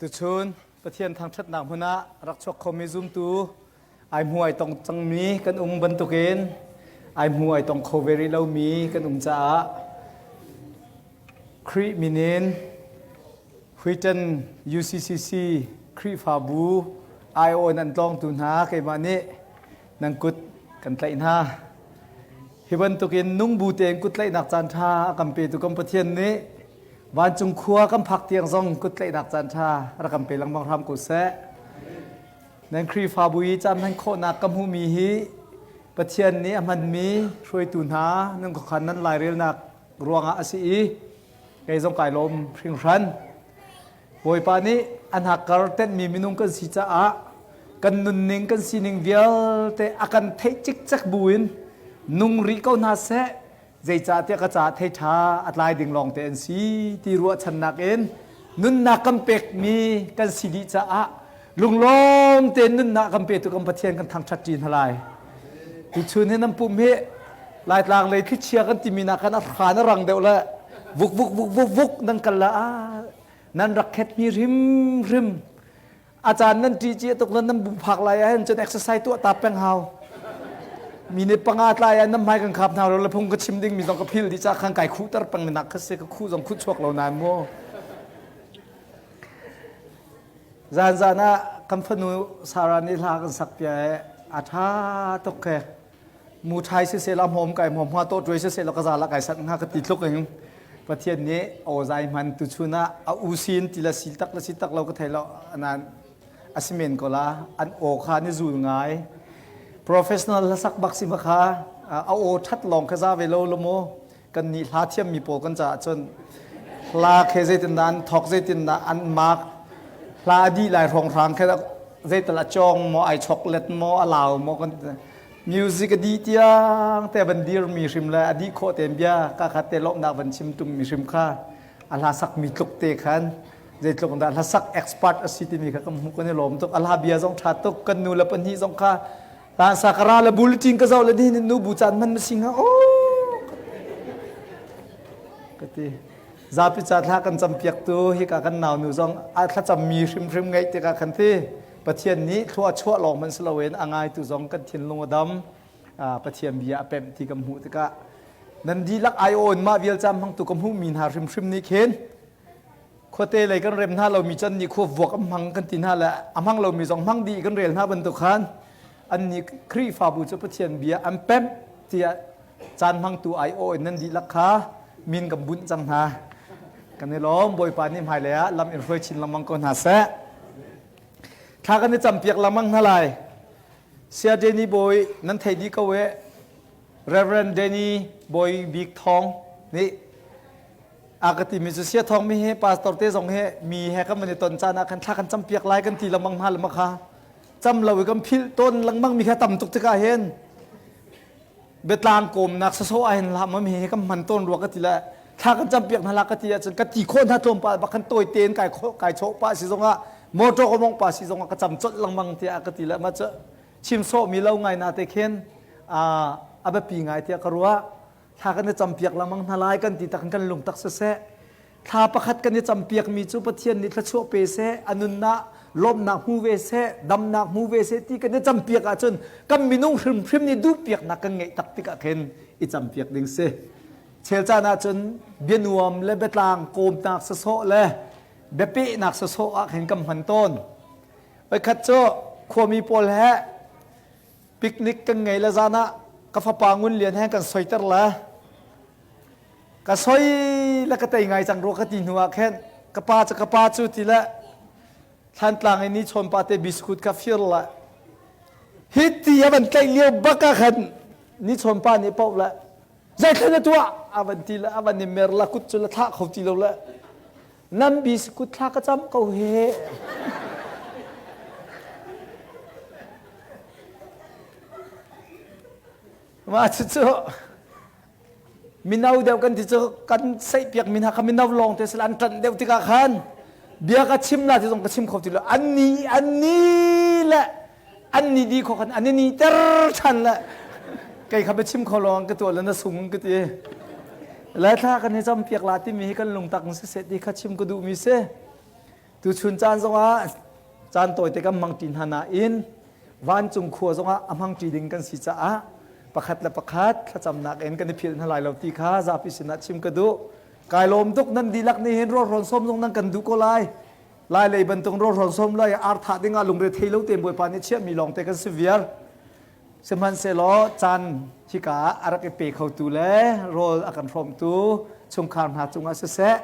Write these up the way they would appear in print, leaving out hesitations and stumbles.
Tuchun Pathian thangṭhatnak hmun ah rak chuak khomi zumtu ai hmu ai tong cangmi kan um bantukin ai hmu ai tong kho ve rih lomi kan um caah Khrih min in Huitan UCCC Khrihfabu aiawh in an tlawngtu hna keimah nih nan kut kan tlaih hna. Hi bantukin nung bu tein kut tlaihnak caan ṭha a kan petu kan Pathian nih vancung khua kan phak tiang zong kut tlaihnak caan ṭha rak kan pe lengmang hram ko seh. Nan Khrihfabu i caan hman khawhnak ka hmuhmi hi Pathian nih a hmanmi hruaitu hna nan khuakhan nan lairelnak ruangah a si i kei zong kai lawm hringhran. Bawipa nih a hnakkar tenhmi minung kan si caah kan nunning kan sining vialte a kan theih cikcek buin nung rih ko hna seh zeicahtiah ka caah thei ṭha a tlai ding lawngte an si ti ruahchannak in nunnak kan pekmi kan si dih caah lunglawm tein nunnak kan petu kan Pathian kan thangṭhat ṭi hna lai. Tuchun hi nan pum hi Laitlang lei thlichia kan timi nak khan a hran a rang deuh le vuk vuk vuk vuk vuk nan kal la nan rak khetmi hrim hrim a caan nan ṭih cia tuk nan bu phak lai ahhin cun exercise tuah ta peng hau mi nih panga tlai ah nan hmai kan khap hna lo le phung ka chim ding mi zong ka phil dih ca khan kai khuh ter peng nak kha si ka khuh zong khuh chuak lo nain mu zan zan ah kan fanu Sarah nih hla kan sak pia e a tha tuk ke mu thai si se la hmom kai hmom hma to tuai si se la ka za la kai sat nga ka ti tluk ing pathian nih aw zai hman tu chun ah a u sin ti la sil tak la si tak lo ka thei lo anan asimen ko la an aw kha ni zul ngai professional hlasak bak si ma kha a aw that long kha za ve lo lo mo kan nih hla thiam mi pawl kan caah cun hla khe zeitin dah an thok zeitin dah an mak hla di lai hrawng hrang khe zeital a chong maw ai chok let maw a lau maw kan music a di tiang te van dir mi hrim le a di khawh ten bia ka khat te lawmnak van chim tum mi hrim kha a hla sak mi tluk te khan zeitluk dah hlasak expert a si timi kha kan hmuh kan i lawm tuk a hla bia zong tha tuk kan nu le pahnih zong kha Tan sakara le bulletin ka zoh le ni nu bu caan man ma sing ha oh ka ti zapi ca thla kan cam piak tu hika kan nau nu zong a thlacam mi hrimhrim ngeih tikah khan ti Pathian nih thlua chuah lawng hmanh si loin a ngaitu zong kan thinlung a dam Pathian bia a pemh ti kan hmuh tikah nan dihlak ai awn mah vial cam hmangtu ka hmuh mi hna hrimhrim nih khin khuate lei kan rem hna lomi can nih khua vuak an hmang kan ti hna le a hmang lomi zong hmang dih kan rel hna bantuk khan an nih Khrihfabu cu Pathian bia an pemh tiah caan hmangtu ai aw in nan dihlak kha min kan bunh cang hna kan i lawm Bawipa nih hmailei ah lam in hruai chin lengmang ko hna seh thla kan i campiak lengmang hna lai Saya Danny Bawi nan thei dih ko e Reverend Danny Bawi Bik Thawng nih A ka timi cu sia thawng mi he pastor te zong he mi he kan van i ton caan ah khan thla kan campiak lai kan ti lengmang hna le kha cam lo i kan philh tawn lengmang mi kha tam tuk tikah hin biatlang kawmnak sasawh ah hin hlah ma mi he kan hman tawn rua ka ti le thla kan campiak hna la ka ti ahcun ka ti khawh hna tlawmpal bak khan tawi tein kai kai chawh pah si zongah motor ka mong pa si zongah ka cam colh lengmang tiah ka ti le ma cu chim sawh mi lo ngai na te khin a biapi ngai tiah ka ruah thla kan i campiak lengmang hna lai kan ti tak kan lungtak siseh thla pakhat kan i campiak mi cu Pathian nih thluachuah pe seh a nunnak lawmhnak hmu ve seh damnak hmu ve seh ti kan i campiak ahcun kan minung hrimhrim nih duhpiaknak kan ngeih tak tikah khin i campiak ding si chel caan ahcun bianuam le biatlang kawmnak sasawh le biapehnak sasawh ah khin kan hman tawn Voikhat cu khuami pawl he Picnic kan ngei le zan ah ka fapa Ngun Lian he kan soiter le ka soi le ka tei ngai cang rua ka ti hnu ah khin ka pa cu ka pa cu ti le Thlantlang i ni chawn pa te biskut kha fir le hi ti a van tlaih lio bak ah khan ni chawn pa nih paoh le zeithlen na tuah a van ti le a van i mer la kut cu la thlah kho ti lo le Nan biskut thla ka cam ko he. Mah cucu mino deuh kan ti cu kan seihpiak mi hna kha mino lawng te sila an ṭanh deuh tikah khan bia ka chim la ti zong ka chim kho ti lo an ni an ni le an ni di kho khan an i ni ter ṭhan le kei kha biachim kho lawng ka tuah le na sung ka ti le thla kan i campiak la timi hi kan lungtak siseh ti kha chim ka duhmi si. Tuchun caan zongah caan tawite kan hmangṭi hna nain vancung khua zongah a hmangṭi ding kan si caah pakhat le pakhat thlacamnak in kan i philh hna lai lo ti kha zapi sinah chim ka duh. Kai lawm tuk nan dihlak nih hin rawlhrawn sawm zong nan kan duh ko lai. Lai lei bantuk rawlhrawn sawm lai ar thah ding ah lungre thei lo tein Bawipa nih chiahmi lawng te kan si viar. Sihmanhsehlaw caan hika ah a rak i pe khotu le rawl a kan hrawmtu chungkhar hna cungah siseh,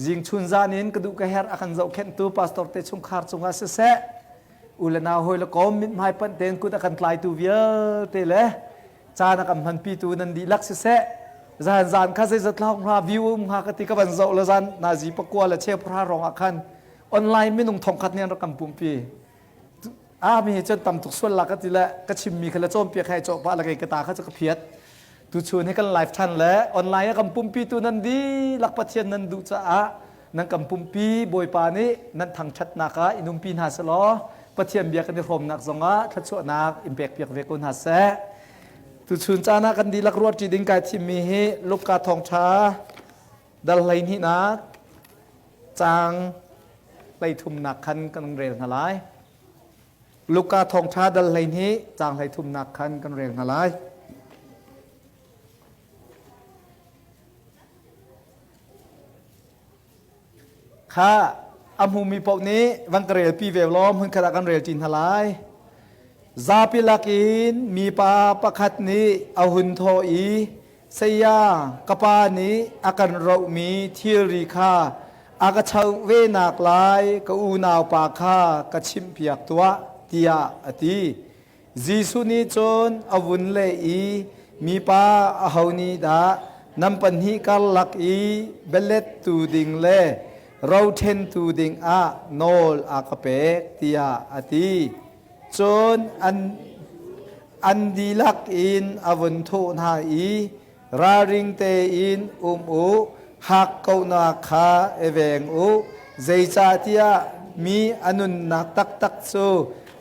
zing chun zan in ka duh ka herh a kan zohkhenhtu pastor te chungkhar cungah siseh, u le nau hawi le kom mithmai panh tein kut a kan tlaitu vialte le caan a kan hmanpitu nan dihlak siseh, zan zan kha zeizat hlawk hnga view um hnga ka ti ka van zoh le zan nazi pakua le cheu phra rong ah khan online minung thongkhat nih an rak kan pumpi. A mi hi cun tam tuk sual la ka ti le ka chimmi kha le cawnpiak hai cawh pah le kei ka ta kha cu ka phiat. Tuchun hi kan live than le online ah kan pumpi tu nan dihlak Pathian nan duh caah nan kan pumpi Bawipa nih nan thangṭhatnak ah in umpi hna selaw Pathian bia kan i hrawmnak zongah thluachuahnak in pek piak ve ko hna seh. Tuchun caan ah kan dihlak ruahṭi ding kai thimmi hi Luka thawngṭha dal 12nak caang 33nak khan kan rel hna lai. Luka thawngṭha dal 12 caang 33nak khan kan rel hna lai. Kha a hmumi paoh nih van ka relpi ve law hmunkhat ah kan rel ṭi hna lai. Zapi lakin mipa pakhat nih a hun thawh i Saya, ka pa nih a kan rohmi thilri kha a ka choh ve naklai ka unaupa kha ka chimhpiak tuah, tiah a ti. Jesuh nih cun a vun leh i, Mipa aho nih dah nan pahnih karlak i bialettu ding le roṭhentu dingah nawl a ka pek, tiah a ti. Cun an an dihlak in a vun thawh hna i ralring tein um u, hakkauhnak kha i veng u, zeicahtiah mi a nunnak taktak cu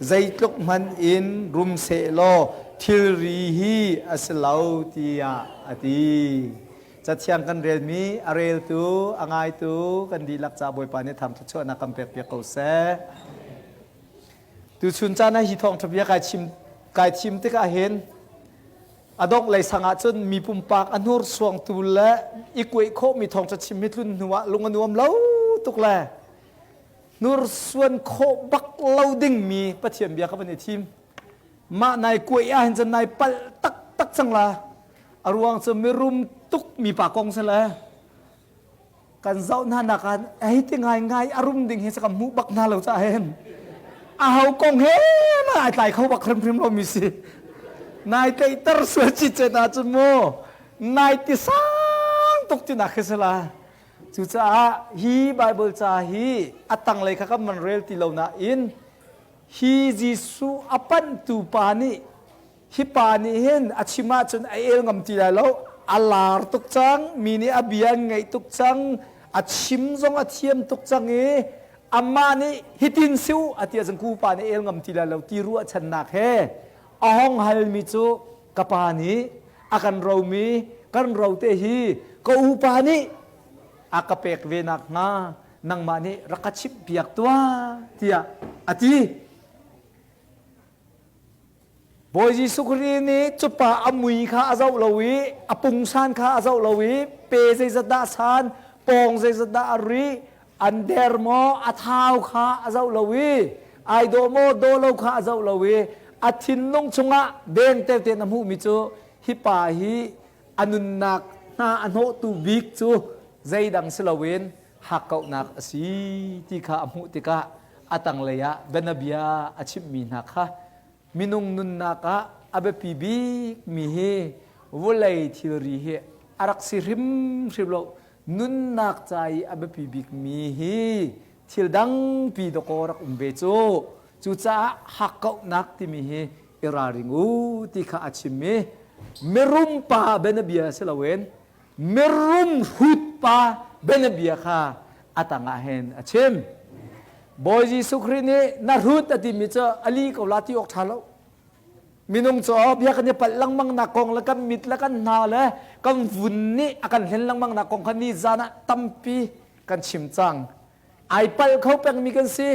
zeitluk hmanh in rum sehlaw thilri hi a si lo tiah a ti. Cathiang kan relmi a reltu, a ngaitu kan dihlak ca Bawipa nih tham thluachuahnak kan pekpiak ko seh. Tuchun caan ah hi thawngṭha bia kai chim kai thim tikah hin a dongh lei sang ah cun mi pumpak a hnursuangtu le i kuaih khawhmi thawngṭha chim hi tlun hnu ah lung a nuam lo tuk le hnursuan khawh bak lo dingmi Pathian bia kha van i thim. Mah nai kuaih ah hin cun nai palh taktak cang la. A ruang cu mirum tuk mipa kong si le kan zoh hna nak ah hei ti ngai ngai a rum ding hi ka hmuh bak hna lo ca hen a ho kong he ma ai tlai kho bak hrimhrim lo mi si nai tleihter sual ci cet ah cun mu nai ti sang tuk ti nak khi si la cucaah hi Bible ca hi a tanglei kha kan man rel ti lo nain hi Jesuh a panhtu pa nih Hi pa nih hin a chim ahcun a el ngam ti lai lo. A lar tuk cang, mi nih a bia an ngaih tuk cang, a chim zong a thiam tuk cang i amah nih hitin si u a ti ahcun ku pa nih el ngam ti lai lo ti ruahchannak he a hong halmi cu ka pa nih a kan romi kan rote hi ka upa nih a ka pek ve nakhnga nangmah nih rak ka chimhpiak tuah tiah a ti. Bawi Jesuh Khrih nih cupa a mui kha a zoh lo i a pungsan kha a zoh lo i pe zeizat dah san, pawng zeizat dah a ri, an der maw, a thau kha a zoh lo i ai dawh maw, dawh lo kha a zoh lo i a thinlung chungah dengteo tein a hmuhmi cu hi pa hi a nunnak hna a hnawhtu bik cu zeidang si loin hakkauhnak a si ti kha a hmuh tikah a tanglei ah bianabia a chimhmi hna kha minung nunnak ah a biapi bikmi hi vawlei thilri hi a rak si hrimhrim lo nunnak ca i a biapi bikmi hi thil dangpi dawkaw rak um ve cu cucaah hakkauhnak timi hi i ralring u ti kha a chim i mirum pa bianabia si loin mirum hrut pa bianabia kha a tangah hin a chim Bawi Jesuh Khrih nih na hrut a timi cu a li ko la ti awk ṭha lo minung cu bia kan i palh lengmang nak kong le kan mit le kan hna le kan vun nih a kan hlen lengmang nak kong kha ni zan ah tampi kan chim cang. Ai palh kho pengmi kan si.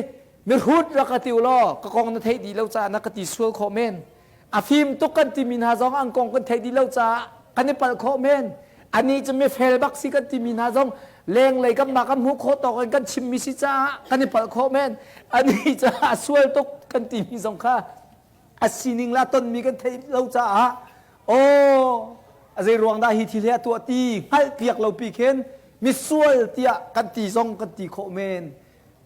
Mihrut rak ka ti u law ka kong na theih dih lo caah na ka ti sual khawh men. A fim tuk kan timi hna zong an kong kan theih dih lo caah kan i palh khawh men. Anih cu mifel bak si kan timi hna zong lenglei kan mah kan hmuh khawh tawk in kan chimmi si caah kan i palh khawh men. Anih cu a sual tuk kan timi zong kha a sining la tonmi kan theih lo caah aw a zei ruang dah hi thil hi a tuah ti hngalh piak lo pi khin misual tiah kan ti zong kan ti khawh men.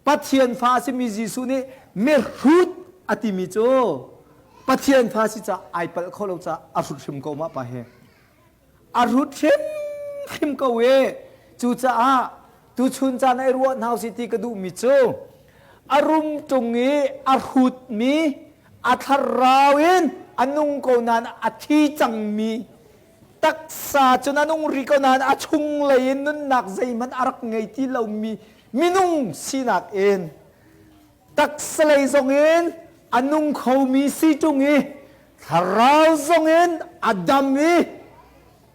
Pathian fa a simi Jesuh nih mihrut a timi cu Pathian fa si caah ai palh kho lo caah a hrut hrim ko mah pa hi. A hrut hrimhrim ko e. Cucaah tuchun caan ai ruah hna usih ti ka duhmi cu a rum ṭung i a hrutmi a thlarau in a nung ko nain a thi cangmi taksa cun a nung rih ko nain a chunglei in nunnak zeihmanh a rak ngei ti lomi minung sinak in taksalei zongin a nung khomi si ṭung i thlarau zongin a dam i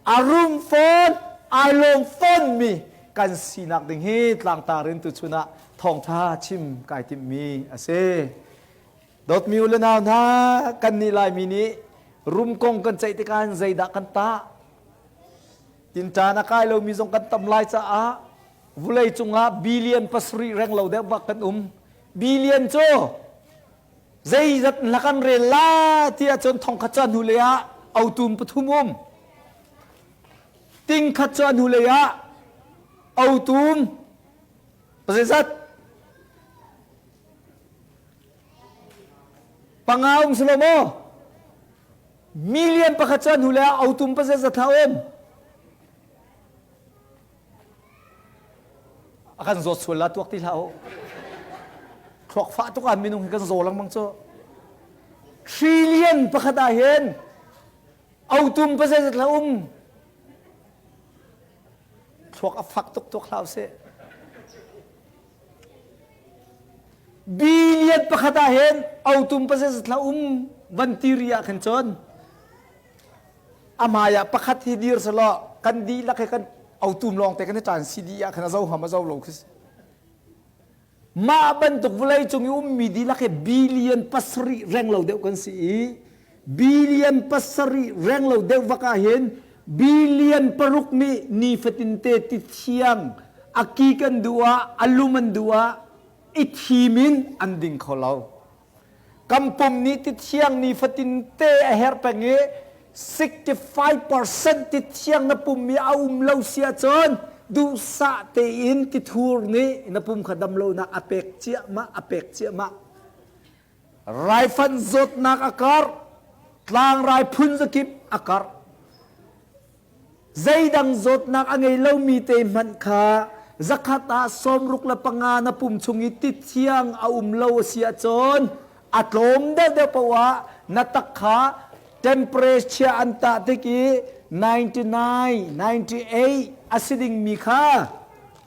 a rum fawn ai lawm fawnmi kan sinak ding hi tlangtar in tuchun ah thawngṭha chim kai timhmi a si. Dawtmi u le nau hna, kan nih Laimi nih rum kong kan ceih tikah hin zeidah kan tah? Tinṭan a kai lomi zong kan tam lai caah vulei cungah billion pasarih reng lo deuh bak kan um. Billion cu zeizat na kan rel la ti ahcun thongkhat cu a hnulei ah otum pathum um. Tingkhat cu a hnulei ah otum zeizat panga um si lo maw? Million pakhat cu a hnulei ah otum pazeizat hlah um. A kan zawt sual la tuak ti hlah u. Thluak fah tuk ah minung hi kan zaw lengmang cu. Trillion pakhat ah hin otum pazeizat hlah um. Thluak a fak tuk tuak hlah usih. Billion pakhat ah hin otum pazeizat hlah um van ti ri ah khin cun a hmai ah pakhat hi dir selaw kan dihlak he kan otum lawng te kan i ṭan si dih ah khan a zo hngam a zo lo khi si. Mah bantuk vawlei cung i ummi dihlak he billion pasarih reng lo deuh kan si i billion pasarih reng lo deuh vak ah hin billion paruk nih nifatin te ti thiang a ki kan duh ah a lum an duh ah i thim in an ding kho lo. Kan pum nih ti thiang nifatin te a herh peng i 65% ti thiang na pum i a um lo si ahcun duhsah tein tithur nih na pum kha damlonak a pek ciahmah a pek ciahmah. Raifanh zawtnak a karh, tlangrai phun zakip a karh. Zeidang zawtnak a ngei lomi te hmanh kha zakhat ah 65 na pum chung i ti thiang a um lo a si ahcun a tlawm deuhdeuh paoh ah na tak kha temperature an tah tik i 99, 98 a si dingmi kha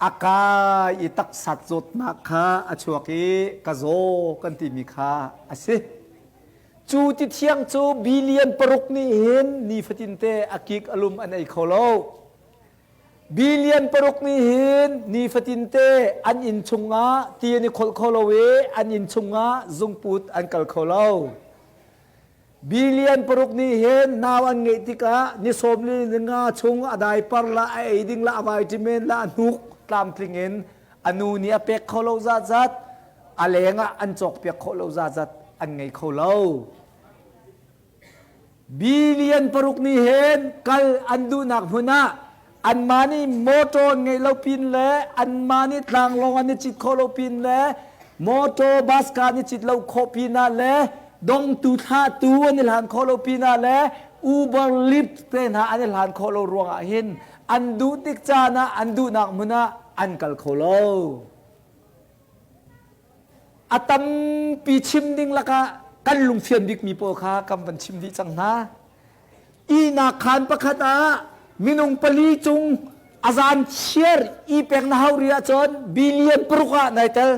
a kai i taksat zawtnak kha a chuak i ka zaw kan timi kha a si. Cu ti thiang cu billion paruk nih hin nifatinte a kik a lum an ei kho lo. Billion paruk nih hin nifatinte an inn chungah ti an i kholh kho lo i an inn chungah zungput an kal kho lo. Billion paruk nih hin nau an ngeih tikah ni sawm li nga chung a diaper la a ei ding la a vitamin la a hnuk tlamtling in a nu nih a pek kho lo zatzat a leng ah an cawkpiak khawh lo zatzat an ngei kho lo. Billion paruk nih hin kal an duhnak hmun ah anmah nih motor an ngeih lo pin le anmah nih tlanglawng an i cit khawh lo pin le motor bus car an i cit lo khawh pin ah le dongtu thlahtu an i hlan khawh lo pin ah le Uber Lyft te hna an i hlan khawh lo ruangah hin an duh tik caan ah an duhnak hmun ah an kal kho lo. A tampi chim ding lakah kan lungfian bikmi pawl kha kan van chim dih cang hna. Ihnak khaan pakhat ah minung pali cung a zan chiar i pek na hau ri ahcun billion paruk ah nai tel.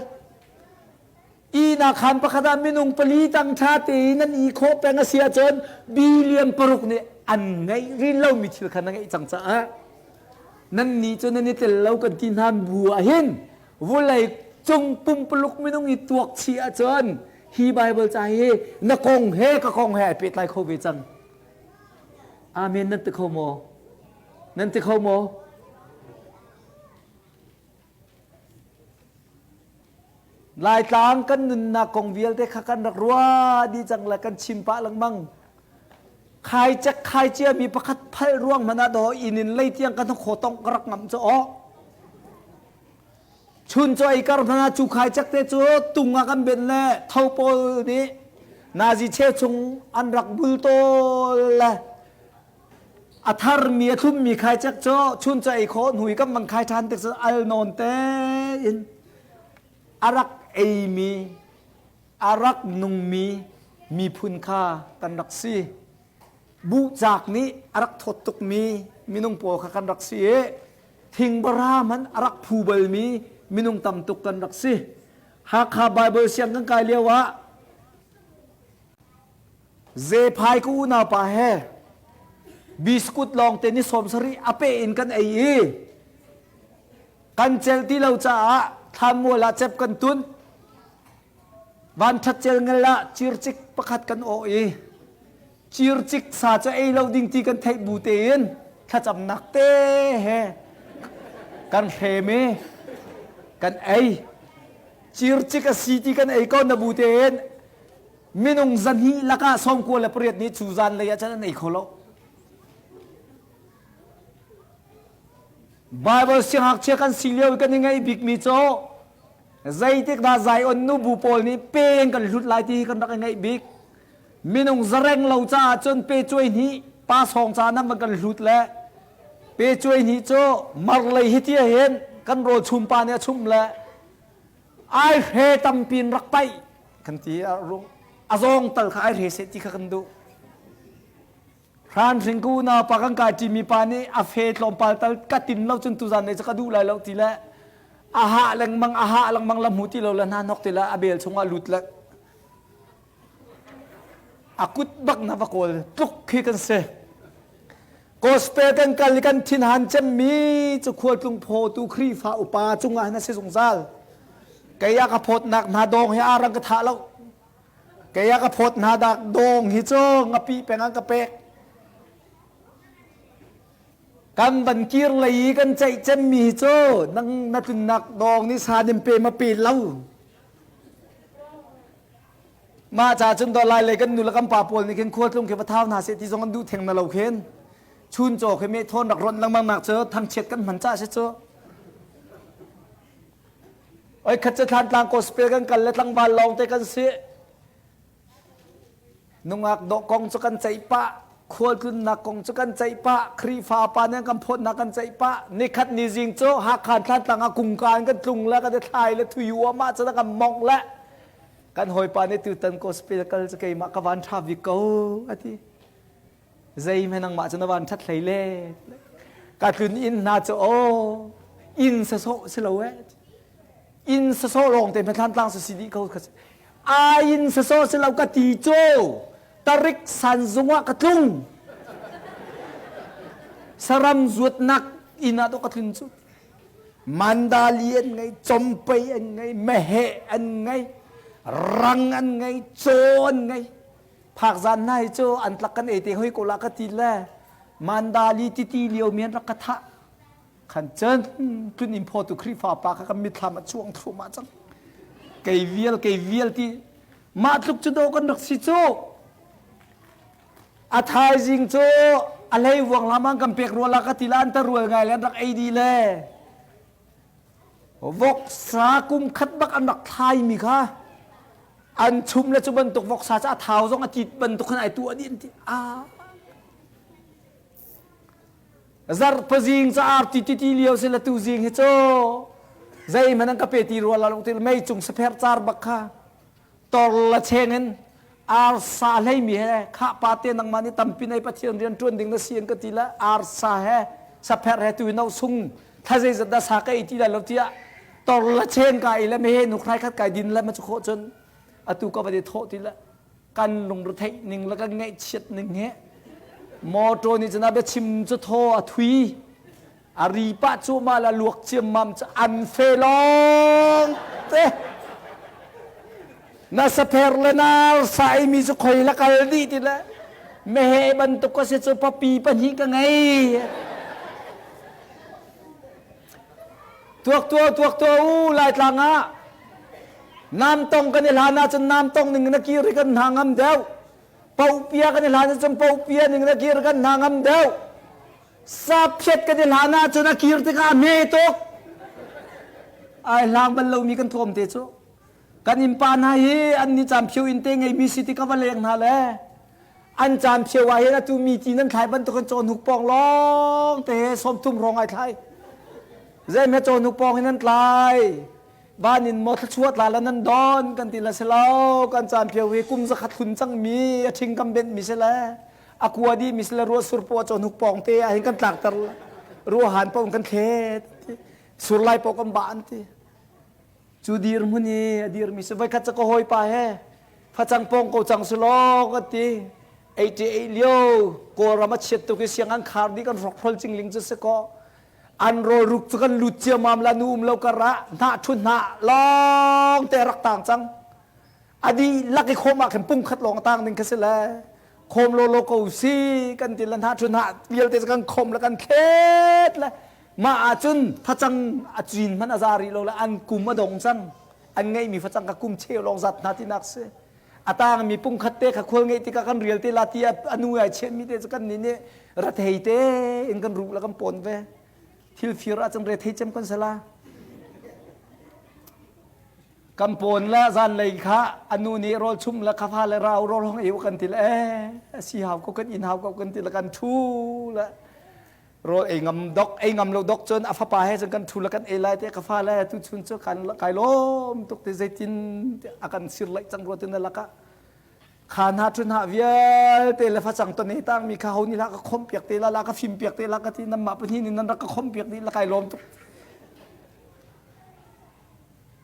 Ihnak khaan pakhat ah minung pali tang ṭha tein an i khawh peng a si ahcun billion paruk nih an ngeih rih lomi thil kha na ngeih cang caah nannih cu nan i tel lo kan ti hna bu ah hin vulei cung pumpuluk minung i tuak chih ahcun hi Bible ca hi na kong he ka kong he ai pehtlai kho ve cang. Amen nan ti kho maw? Nan ti kho maw? Laitlang kan nunnak kong vialte kha kan rak ruah dih cang le kan chim pah lengmang. Khai cek khai cia mi pakhat phal ruang hmanh ah daw inn in lei tiang kan khaw tong ka rak ngam cu aw. Chun cu ei kar hmanh ah cu khai cek te cu tung ah kan ben le tho pawl nih nazi cheu chung an rak bul tawl le a tharmi a thlummi khaicek cu chun cu ei khawh hnu i kan van khai ṭhan tik cun al nawn tein a rak eimi a rak nungmi miphun kha kan rak si. Buhcak nih a rak thawt tukmi minung pawl kha kan rak si i thingbara hmanh a rak phu balmi minung tam tuk kan rak si. Hakha Bible siang kan kai lio ah Zephai ka unaupa he biskut lawng te ni 70 a pe in kan ei i kan cel ti lo caah thlanmual ah cep kan tun. Vanṭhat celngel ah circik pakhat kan awh i circik sa cu ei lo ding ti kan theih bu tein thlacamnak te he kan hrem i kan ei. Circik a si ti kan ei ko na bu tein minung zahnih lakah 98 nih cu zan lei ah cun an ei kho lo. Bible siangngakchia kan si lio i kan i ngaih bikmi cu zeitik dah Zion nubu pawl nih peng kan hlut lai ti hi kan rak i ngaih bik. Minung zareng lo caah cun pe cuai hnih pa sawng ca nan van kan hlut le pe cuai hnih cu mar lei hi tia hin kan rawl chum pa nih a chum le ai hre tampi in rak paih kan ti a zawng tal kha ai hre seh ti kha kan duh hran hring ku unau pa kan kai ṭimi pa nih a fe tlawmpal tal ka tin lo cun tuzan nei cu ka duh lai lo ti le a hah lengmang a hah lengmang la hmu ti lo le hna hnok ti le a bel chungah lut le a kut bak na va kawl tluk khi kan si Gospel kan kal i kan thinhan cemmi cu khualtlung phawtu Khrihfa upa cungah hin a si zungzal. Kei a ka phawtnak hna dawng hi arang ka thah lo. Kei a ka phawt hna dak dawng hi cu ngapi peng an ka pek. Kan van kir lei i kan ceih cemmi hi cu nang na tlunnak dawng nih sa nin pe ma pe lo. Mah ca cun dawh lai lei kan nu le kan pa pawl nih khin khualtlung khi va thau hna seh ti zong an duh theng na lo khin. Chun caw khi meh thawn rak ronh lengmang nak cu thangchiat kan hman ca si cu. Oi khat cu Thlantlang gospel kan kal le tlangval lawng te kan si. Nungak dawh kong cu kan ceih pah, khualtlunnak kong cu kan ceih pah, Khrihfa pa nih an kan phawtnak kan ceih pah. Nikhat ni zing cu Hakha Thlantlang ah kungka in kan tlung le kan i thlai le thui uahmah cu kan mongh le kan hawipa nih tutan gospel kal cu keimah ka van ṭha bik ko a ti. Zei hme nangmah cu na van ṭhat hlei le ka tlun inn hna cu aw inn sasawh si lo eh inn sasawh lawng te hme Thlantlang si dih ko a inn sasawh si lo ka ti cu tarik sanzung ah ka tlung saram zuatnak inn ah dawh ka tlun cu mandali an ngei compei an ngei meheh an ngei rang an ngei caw an ngei phakzan hna hi cu an tlak kan ei te hoi ko la ka ti le mandali titi lio mi an rak ka thah Khan cun tlun in phawtu Khrihfa pa kha kan mitthlam a chuang thluahmah cang. Kei vial kei vial ti mah tluk cu dawh kan rak si cu. A thaizing cu a hlei vuang lam an kan pek rua la ka ti la an ta rual ngai le an rak ei dih le voksa kum khat bak an rak thlai mi kha an chum le cu bantuk voksa cu a thau zong a tit bantuk khan ai tu a dih an ti a Zarhpazing ca arti titi lio si le tuzing hi cu zeihmanh an ka pe ti rua la lo ti mei cung sapher car bak kha tor la cheng in arsa hleimi he khah pa te nangmah nih tampi nei Pathian rian ṭuan ding na si an ka ti le arsa he sapher he tu no sung thla zeizat dah sa ka ei ti lai lo tiah tor la cheng ka ei le me he nuk hrai khat kai din le ma cu khawh cun atu ka va de thawh ti le kan lungretheih ning le kan ngaihchiat ning hi motor nih cun a biachim cu thaw a thui a ri pah cuahmah le luak ciammam cu an fe long. te. Na sapher le na sai mi cu khoi la kal dih ti le meheh bantuk ka si cu papi pahnih ka ngei. Tuak tua tuak tua u Laitlang ah nam tong kan i hlan ahcun nam tong ning na kir i kan hna ngam deuh. Paupia kan i hlan ahcun paupia ning na kir kan hna ngam deuh. Saphiat kan i hlan ahcun a kir tikah a hme tuk. Ai hlang bal lomi kan thuam te cu. Kan innpa hna hi an ni caan phio in te ngeimi si ti ka va leng hna le an caan phio ah hin atu mi ti nan thlai bantukin cawnhuk pawng lawng te he sawmthum hrawng ai thlai. Zeihme cawnhuk pawng hin an tlai. Van in maw thluachuah tla la nan don kan ti la si lo kan caan phio hi kum zakhat hlun cangmi a ṭhing kan benhmi si le a kua dih mi si le ruah sur paw cawnhuk pawng te ah hin kan tlakter ruahan paoh kan thlet sur lai paoh kan bah an ti. Cu dirhmun i a dirmi si voikhat cu ka hawipa he facang pawng ko cang si law ka ti. 88 lio Kawlram a chiat tuk i siang an khar dih kan hrokhrol cingling cu si kaw an rawlruk cu kan lut ciammam la nu um lo kar ah hnah thu hnah lawng te rak tang cang. A dihlak i khawm ah khin pung khat lawng a tang ding kha si le khawm lawlaw ko si kan ti le hnah thu hnah vialte cu kan khawm le kan thlet le Mah ahcun facang a cin hmanh a za rih lo le an kum a dong cang. An ngeihmi facang kha kum cheu lawng zat hna tinak si. A tangmi pungkhat te kha khual ngeih tikah kan rial te la ti a nu ai chiahmi te cu kan nih nih rethei te in kan ruh le kan pawn ve. Thil fir ahcun rethei cem kan si la. Kan pawn le zanlei kha a nu nih rawl chum le kha fa le rau rawl hong ei u kan ti le eh a si hau ko kan inn hau ko kan ti le kan thu le rawl ei ngam dok ei ngam lo dok cun a fapa he cun kan thu le kan ei lai te ka fa le tu chun cu kan kai lawm tuk te zeitin a kan sir laih cang rua tin lakah kha hna thun ha vialte le facang ton ei tang mi kha ho ni la ka khom piak te la la ka fim piak te la ka ti nan mah pahnih nin nan rak ka khom piak dih la kai lawm tuk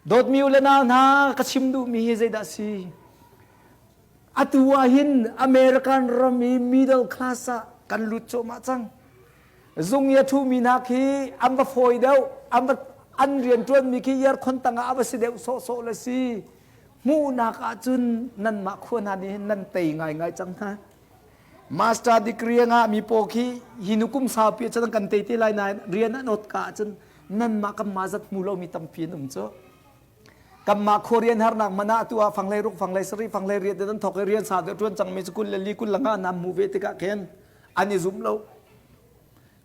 dawtmi u le nau hna ka chim duh mi hi zeidah si Atu ah hin American ram i middle class ah kan lut cuahmah cang. Zung i a ṭhumi hna khi an va fawi deuh, an va an rianṭuanmi khi aircon tangah a va si deuh sawhsawh le si. Hmuhnak ahcun nanmah khua hna nih hin nan tei ngaingai cang hna. Master degree a ngahmi pawl khi hi nu kum saupi ah cun an kan tei te lai nain rian an ot ka ahcun nanmah kanmah zat hmu lomi tampi an um cu. Kanmah Korean harnak man ah atu ah fanglei ruk fanglei sarih fanglei riat in an thawk i rian sau deuh ṭuan cangmi cu 22 25 nam hmu ve tikah khin an i zum lo.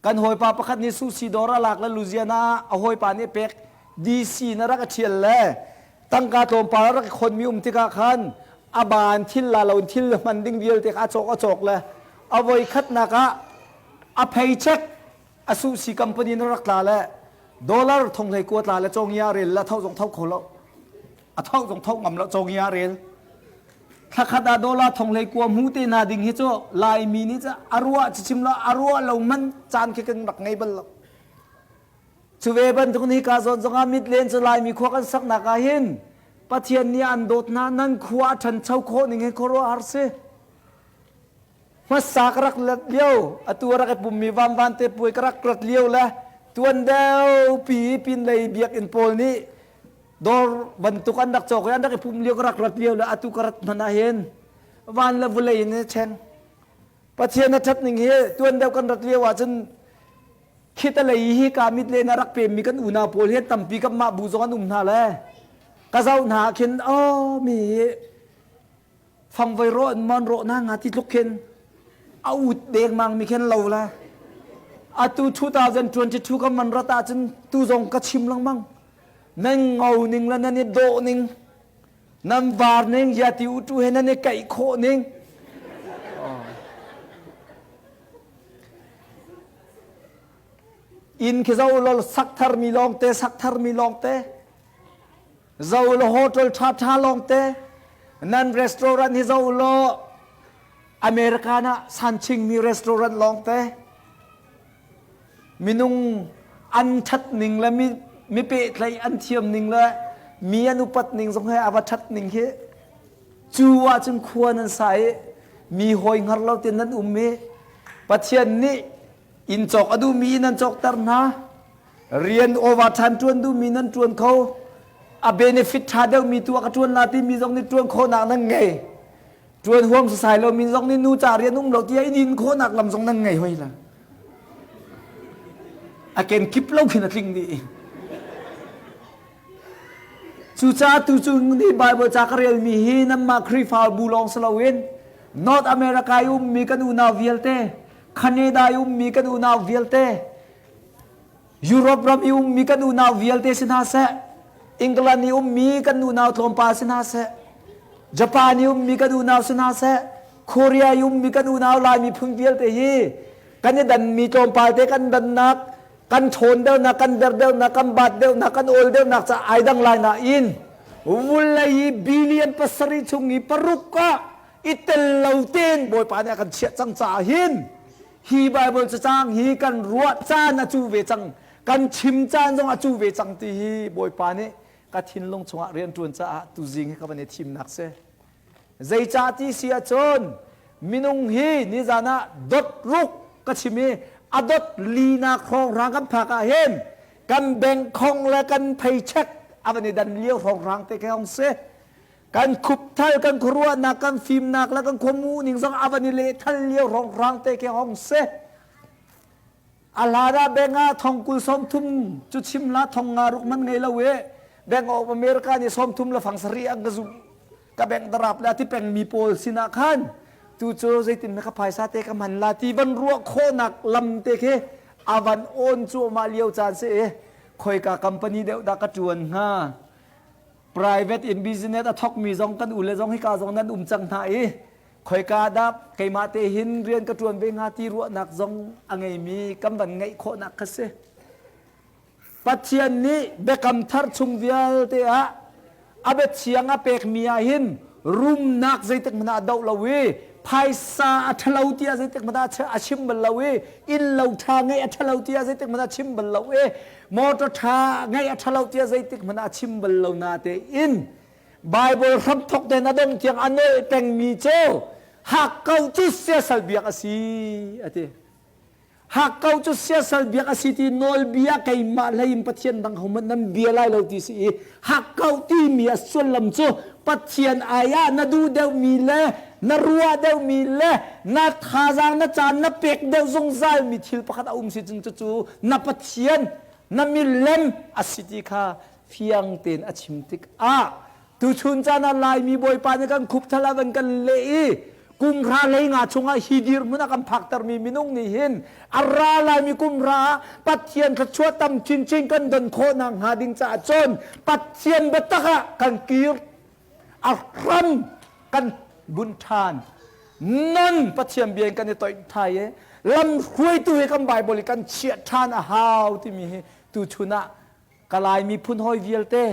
Kan hawipa pakhat nih sushi dawr a lak le Louisiana a hawipa nih pek DC na rak a ṭhial le tangka tlawmpal a rak i khonmi um tikah khan a baan thil la lo in thil hman ding vialte kha a cawk a cawk le a voi khatnak ah a paycheck a sushi company na rak tla le dollar thong hlei kua tla le cawngia rel la tho zong tho kho lo a tho zong tho ngam lo cawngia rel thlakhat ah dollar thong hlei kua mu te na ding hi cu laimi nih cu a ruah chichim lo a ruah lo man caan khi kan rak ngei bal lo cu ve bantuk ni ka zawn zongah mit len cu laimi khua kan saknak ah hin pathian nih an dawt hna nan khua a ṭhancho khawh ning hi khuaruah har si Hmasa ka rak lat lio, atu a rak i pummi vamvan te puai ka rak rat lio le tuan deuh pi pinlei biakinn pawl nih dawr bantuk an rak cawk i an rak i pum lio ka rak rat lio le atu ka rat hmanh ah hin van le vulei in ṭhen. Pathian a ṭhat ning hi tuan deuh kan rat lio ahcun khita lei hi ka mit len a rak pemmi kan unau pawl hi tampi kan mah bu zong an um hna le ka zoh hna ah khin oh mi hi fangvoi rawh in mon rawh na nga ti tluk khin a ut dengmang mi khin lo la atu 2022 kan man rat ahcun tu zong ka chim lengmang nan ngo ning le nan i dawh ning nan var ning ya ti u tu he nan i kaih khawh ning inn khi zo lol sak thar mi lawng te sak thar mi lawng te Zo law hotel ṭhaṭha lawngte nan restaurant hi zo law American ah sanchingmi restaurant lawngte minung an ṭhat ning le mi mi pehtlaih an thiam ning le mi an upat ning zong he a va ṭhat ning hi cu ahcun khua nan sa i mi hawi hngar lo tein nan um i Pathian nih inn cawk a duhmi nan cawkter hna Rian overtime ṭuan duhmi nan ṭuan kho. A benefit ṭha deuhmi tu ah ka ṭuan la timi zong nih ṭuan khawhnak nan ngei. Ṭuan huam sasai lomi zong nih nu ca rian um lo tiah i din khawhnak lam zong nan ngei hoi la. A kenkip lo khin a tling dih. Cucaah tucun ni Bible ca ka relmi hi nanmah Khrihfabu lawng si loin North America i ummi kan unau vialte, Canada i ummi kan unau vialte, Europe ram i ummi kan unau vialte si hna seh, England i ummi kan unau tlawmpal si hna seh, Japan i ummi kan unau si hna seh, Korea i ummi kan unau Lai miphun vialte hi kan i danmi tlawmpal te kan dannak kan ṭhawn deuhnak, kan der deuhnak, kan baat deuhnak, kan awl deuhnak ca ai dang lai nain vulei i billion pasarih chung i paruk ah i tel lo tein Bawipa nih a kan chiah cang caah hin hi Bible cacang hi kan ruah caan a cu ve cang kan chim caan zong a cu ve cang ti hi Bawipa nih ka thinlung chungah rianṭuan caah tuzing hi ka van i thimnak si. Zeicah ti si ahcun minung hi nizan ah dot ruk ka chim i a dot linak hrawnghrang kan phak ah hin kan bank khong le kan paycheck a van i dan lio hrawnghrang te khi hong si. Kan khupthal, kan khuaruahnak, kan fimnak le kan khuamu ning zong a van i lehthal lio hrawnghrang te khi hong si. A hlan ah bank ah thong kul 30 cu chim la thong nga ruk man ngei lo i Bank of America nih 30 le fang sarih an ka zumh ka bank darap le a ti pengmi pawl sinah khan tu cu zeitin na ka phaisa te ka hman la ti van ruah khawhnak lam te khi a van on cuahmah lio caan si i khoika company deuh dah ka ṭuan hnga private in business a thawkmi zong kan ule zong hika zong nan um cang hna i khoika dah keimah te hin rian ka ṭuan ve hnga ti ruahnak zong a ngeimi kan van ngeih khawhnak kha si. Pathian nih biakam thar chung vialte ah a biathiang a pekmi ah hin rumnak zeitik hmanh ah a doh lo i phaisa a ṭhalo tiah zeitik hmanh ah a chim bal lo i innlo ṭha ngeih a ṭhalo tiah zeitik hmanh ah a chim bal lo i motor ṭha ngeih a ṭhalo tiah zeitik hmanh ah a chim bal lo natein Bible hramthawk tein a dongh tiang a nolh pengmi cu hakkau cu siasal biak a si a ti. Hakkau cu siasal biak a si ti nawlbia keimah hlei in Pathian dang hohmanh nan bia lai lo ti si i hakkau timi a sullam cu Pathian ai ah na duh deuhmi le na ruah deuhmi le na thazaang na caan na pek deuh zungzalmi thil pakhat a um si cun cucu na Pathian na milem a si ti kha fiang tein a chim tikah tuchun caan ah Laimi Bawipa nih kan khupthal a van kan leh i kum hra hlei nga chungah hi dirhmun a kan phaktermi minung nih hin a ra laimi kum hra ah Pathian thluachuah tam chinchin kan don khawh nakhnga ding caah cun Pathian biatak ah kan kir a hram kan bunh ṭhan non Pathian bia in kan i toih thai i lam hruaitu hi kan Bible i kan chiah ṭhan a hau timi hi tuchun ah Ka Lai miphun hawi vialte,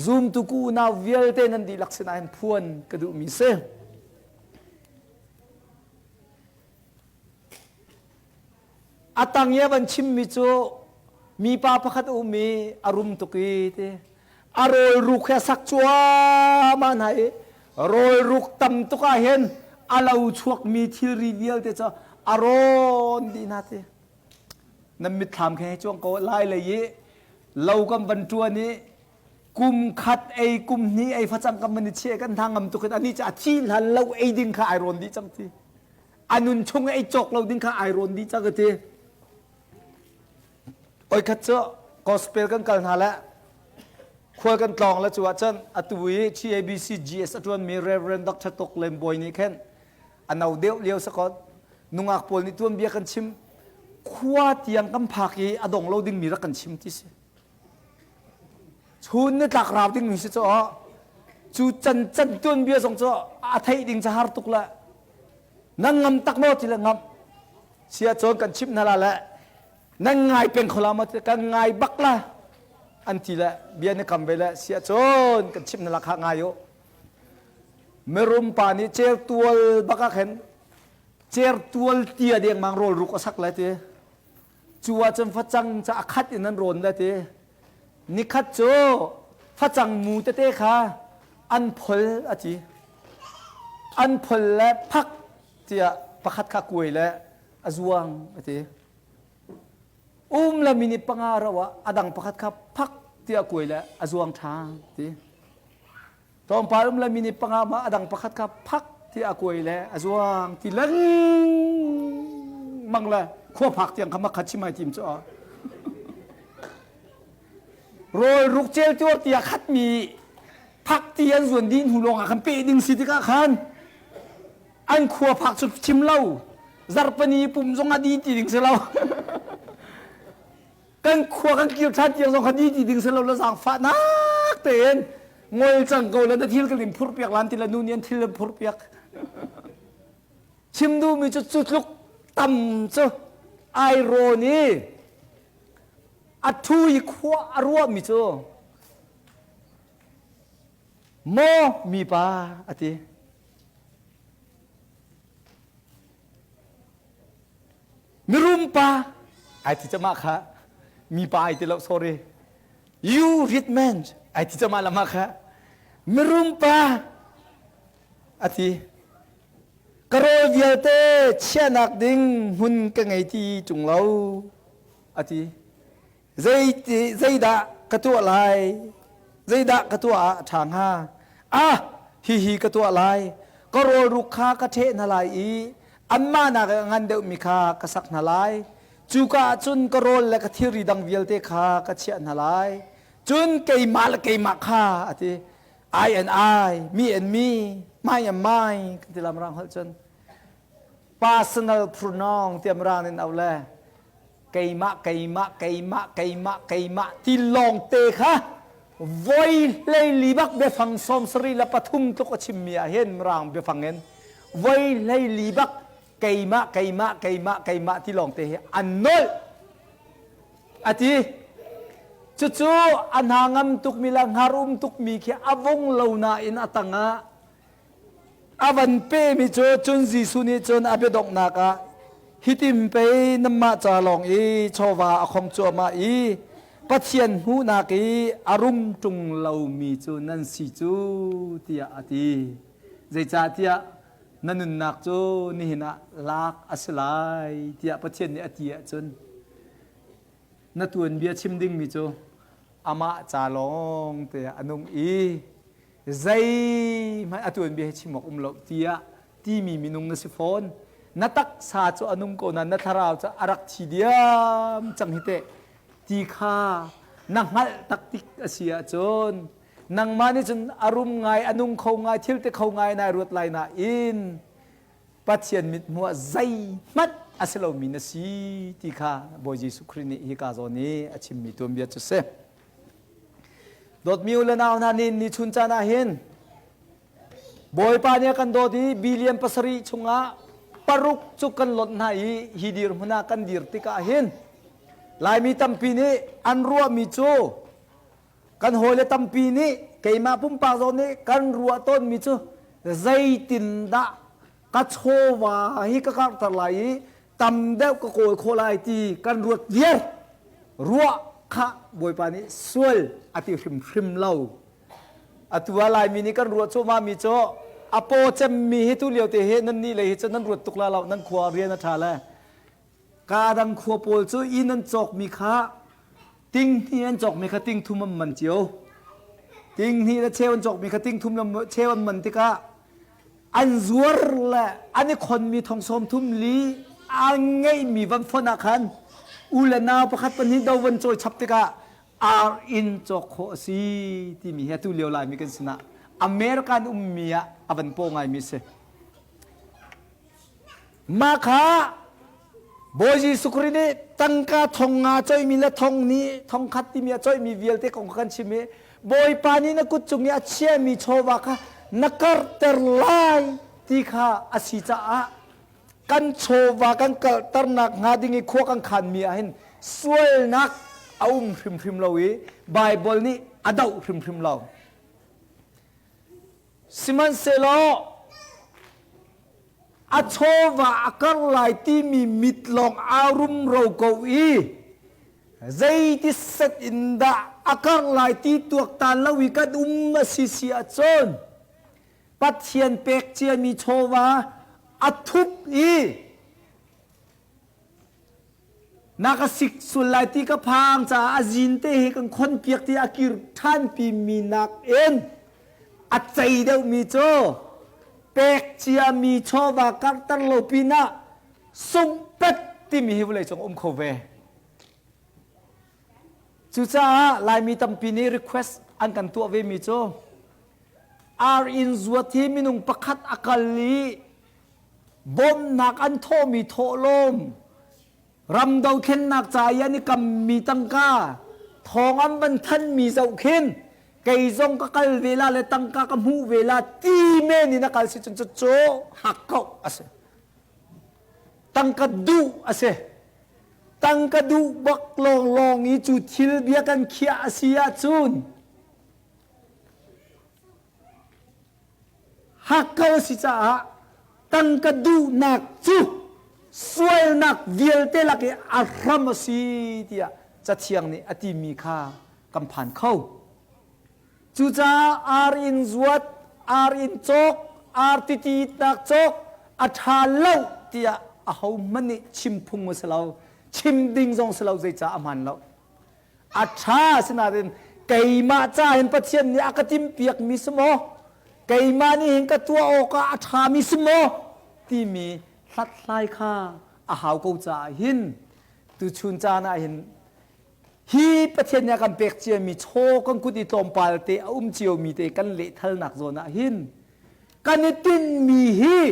zumtu ku unau vialte nan dihlak sinah hin phuan ka duhmi si. A tang i a van chimmi cu mipa pakhat a um i a rum tuk i ti a rawlruk he a sak cuahmah hna i rawlruk tam tuk ah hin a lo chuakmi thilri vialte cu a rawn dih hna ti. Nan mitthlam khe cuang ko lai lei i lo kan van ṭuan i kum khat ei kum hnih ei facang kan van i chiah kan hna ngam tuk in ani cu a thi hlan lo ei ding kha ai rawn dih cang ti a nun chung ei cawk lo ding kha ai rawn dih cang ti oi khat cu gospel kan kal hna le khual kan tlawng le cu ahcun atu i TABC GS a ṭuanmi Reverend Dr. Tok Lem Bawi nih khin a no deuh lio sakot nungak pawl nih tuanbia kan chim khua tiang kan phak i a dong lo dingmi rak kan chim ti si chun ni tlak rau dingmi si cu cu can can tuanbia zong cu a theih ding ca har tuk le nan ngam tak maw ti le ngam sia cawn kan chim hna la le nan ngai peng kho la maw ti kan ngai bak la an ti le bia ni kam ve le sia cawn kan chim hna la kha ngai u Mirum pa nih certual bak ah khin certual tia dengmang rawl ruk a sak lai ti. Cu ahcun facang ca a khat in an rawn lai ti. Nikhat cu facang mu tete kha an phol a ti. An phol le phak tiah pakhat kha kuai le a zuang a ti. Um le minute panga rauh ah a dang pakhat kha phak. tiah kuai le a zuang ṭhan ti. Tlawmpal um le minute panga ma a dang pakhat kha phak ti a kuai le a zuang ti lengmang le khua phak tiang kha makhat chim ai tim cu a. Rawl ruk cel tuar ti a khatmi phak ti an zuan dih hnu lawng ah khan peh ding si tikah khan an khua phak cu chim lo zarhpani pum zong a di ti ding si lo. Kan khua kan kir ṭhan tiang zong kha di ti ding si lo la zaangfahnak tein ngol cang ko le na thil kan in phurhpiak lan ti le nu nih an thil an phurhpiak. Chim duhmi cu cu tluk tam cu ai rawn i a ṭhu i khua a ruahmi cu maw mipa a ti. Mirum pa ai ti cama kha mipa ai ti lo sorry you rich man ai ti cama lama kha mirum pa a ti ka rawl vialte chiahnak ding hmun ka ngei ti ṭung lo a ti Zeiti zeidah ka tuah lai? Zeidah ka tuah ah a ṭha hnga? Ah, hihi ka tuah lai. Ka rawlruk kha ka ṭheh hna lai i anmah nak a ngan deuhmi kha ka sak hna lai. Cuka ah cun ka rawl le ka thilri dang vialte kha ka chiah hna lai. Cun keimah le keimah kha a ti. I and I, me and me, my and my, kan ti lam rang holh cun. Personal pronoun tiah mirang in auh le keimah keimah keimah keimah keimah ti lawngte kha voi hleili bak biafang 73 tluk a chimmi ah hin mirang biafang in voi hleili bak keimah keimah keimah keimah ti lawngte hi an nolh a ti. Cucu a hna ngam tukmi le hngar um tukmi khi a vung lo nain a tangah A van pemi cu cun Jesuh nih cun a biadonghnak ah hitin pei nanmah ca lawng i chawva a khong cuahmah i Pathian hmuhnak i a rum ṭung lomi cu nan si cu tiah a ti. Zeicahtiah na nunnak cu nihin ah lak a si lai tiah Pathian nih a ti ahcun na tuanbia chim dingmi cu amah ca lawng te ah a nung i zeihmanh a tuanbia hi chim awk um lo tiah timi minung na si fawn. Na taksa cu a nung ko nain na thlarau cu a rak thi diam cang hi teh ti kha na hngalh taktik a si ahcun nangmah nih cun a rum ngai a nung kho ngai thil te kho ngai nai ruat lai nain Pathian mithmuh ah zeihmanh a si lomi na si ti kha Bawi Jesuh Khrih nih hika zawn i a chimmi tuanbia cu si. Dawtmi u le nau hna nih ni chun caan ah hin Bawipa nih a kan dawt i billion pasarih chungah paruk cu kan lonh hna i hi dirhmun ah kan dir tikah hin Laimi tampi nih an ruahmi cu kan hawile tampi nih keimah pumpak zong nih kan ruah tawnmi cu zeitindah ka chawva hi ka karhter lai i tam deuh ka kawl khawh lai ti kan ruat viar. Ruah kha Bawipa nih sual a ti hrimhrim lo. Atu ah Laimi nih kan ruah cuahmahmi cu a paw cemmi hi tu lio te hi nan nih lei hi cu nan ruat tuk la lo nan khua rian a ṭha le kaa dang khua pawl cu inn an cawkmi kha ting hnih an cawkmi kha ting thum an man cio. Ting hnih le cheu an cawkmi kha ting thum le cheu an man tikah an zuar le an i khonmi thong sawm thum li a ngeihmi van fonh ah khan u le nau pakhat pahnih do van cawi chap tikah ar in cawk khawh a si timi hi atu lio Laimi kan sinah American ummi ah a van paw ngaimi a si. Mah kha Bawi Jesuh Khrih nih tangka thong nga coihmi le thong nih thong khat timi a coihmi vialte kong kha kan chim i Bawipa nih na kut cung i a chiahmi chawva kha na karhter lai ti kha a si caah kan chawva kan kalhternak hnga ding i khua kan khanmi ah hin sualnak a um hrimhrim lo i Baibal nih a doh hrimhrim lo. Sihmanhsehlaw a chawva a kar lai timi mit lawng aa rumro ko i zeiti set in dah a kar lai ti tuaktan lo i kan um a si si ahcun Pathian pek ciami chawva a thup i. Na ka sik sual lai ti ka phang caah a zin te hi kan khon piak ti a kir ṭhan pi mi nakin a cei deuhmi cu pek ciami chawva karhter lo pinah sunghpet timi hi vawleicung um kho ve. Cucaah Laimi tampi nih request an kan tuah vemi cu ar inn zuat hi minung pakhat a kal i bawmhnak an thawhmi thawhlawm ram dothlennak ca i an i kammi tangka thawng an van thanmi zoh khin kei zong ka kal ve la le tangka ka hmuh ve la ti men in a kal si cun cucu hakkauh a si. Tangka duh a si. Tangka duh bak lawnglawng i cu thil bia kan khiah a si ahcun hakkau a si caah tangka duhnak cu sualnak vialte lak i a hram a si tiah Cathiang nih a timi kha kan phan kho. Cucaah ar in zuat, ar in cawk, ar tititnak cawk a ṭha lo tiah ahohmanh nih chim phung a si lo. Chim ding zong si lo zeicah a hmaan lo. A ṭha asinain keimah ca hin Pathian nih a ka timhpiakmi si maw? Keimah nih hin ka tuah awkah a ṭhami si maw? timi hlathlai kha a hau ko caah hin tuchun caan ah hin hi Pathian nih a kan pek ciami chaw kan kut i tlawmpal te a um ciomi te kan lehthalnak zawn ah hin kan i tinhmi hi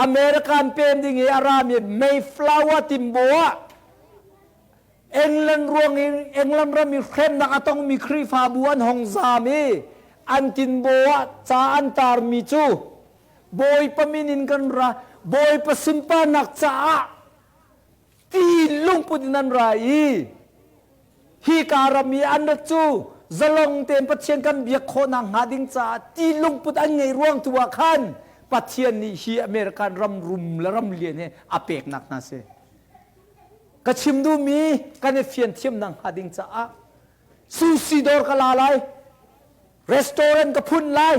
American pem ding i a rami Mayflower timbo ah England ruang in England ram i hremnak a tongmi Khrihfabu an hong zaam i an tinbo ah ca an tarmi cu Bawipa min in kan ra Bawipa sunparnak caah ti lungput in an ra i hika ram i an rat cu zalong tein Pathian kan biak khawhnak hnga ding caah ti lungput an ngeih ruang tu ah khan Pathian nih hi American ram rum le ram lian hi a peknak hna si. Ka chim duhmi kan i fian thiamnak hnga ding caah sushi dawr ka la lai, restaurant ka phun lai,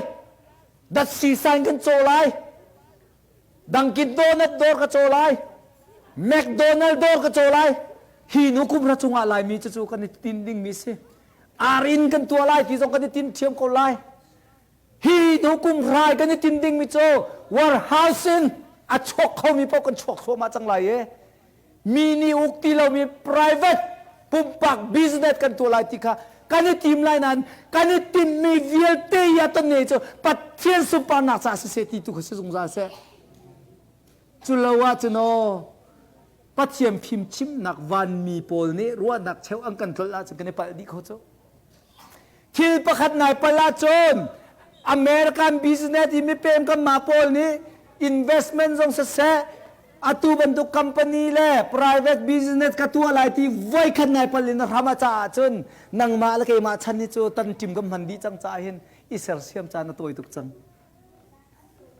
datsi sign kan caw lai, Dunkin Donut dawr ka caw lai. McDonald dawr ka caw lai. Hi nu kum ra cungah Laimi cu cu kan i tin dingmi si. Arin kan tuah lai ti zong kan i tin thiam ko lai. Hi nu kum rai kan i tin dingmi cu warehouse in a chuak khomi paoh kan chuak thluahmah cang lai i mi nih uk ti lomi private pumpak business kan tuah lai ti kha kan i tim lai nain kan i timmi vialte i a ton ne cu Pathian sunparnak caah siseh ti tu kha si zungzal seh. Cu lo ahcun aw Pathian fimchimnak vanmi pawl nih ruahnak cheu an kan tlolh ahcun kan i palh dih kho cu. Thil pakhat nai palh ahcun American business i mipem kanmah pawl nih investment zong siseh atu bantuk company le private business ka tuah lai ti voikhat nai pal in hram a caah cun nangmah le keimah chan hi cu tan ṭim kan hman dih cang caah hin i sersiam caan a tawi tuk cang.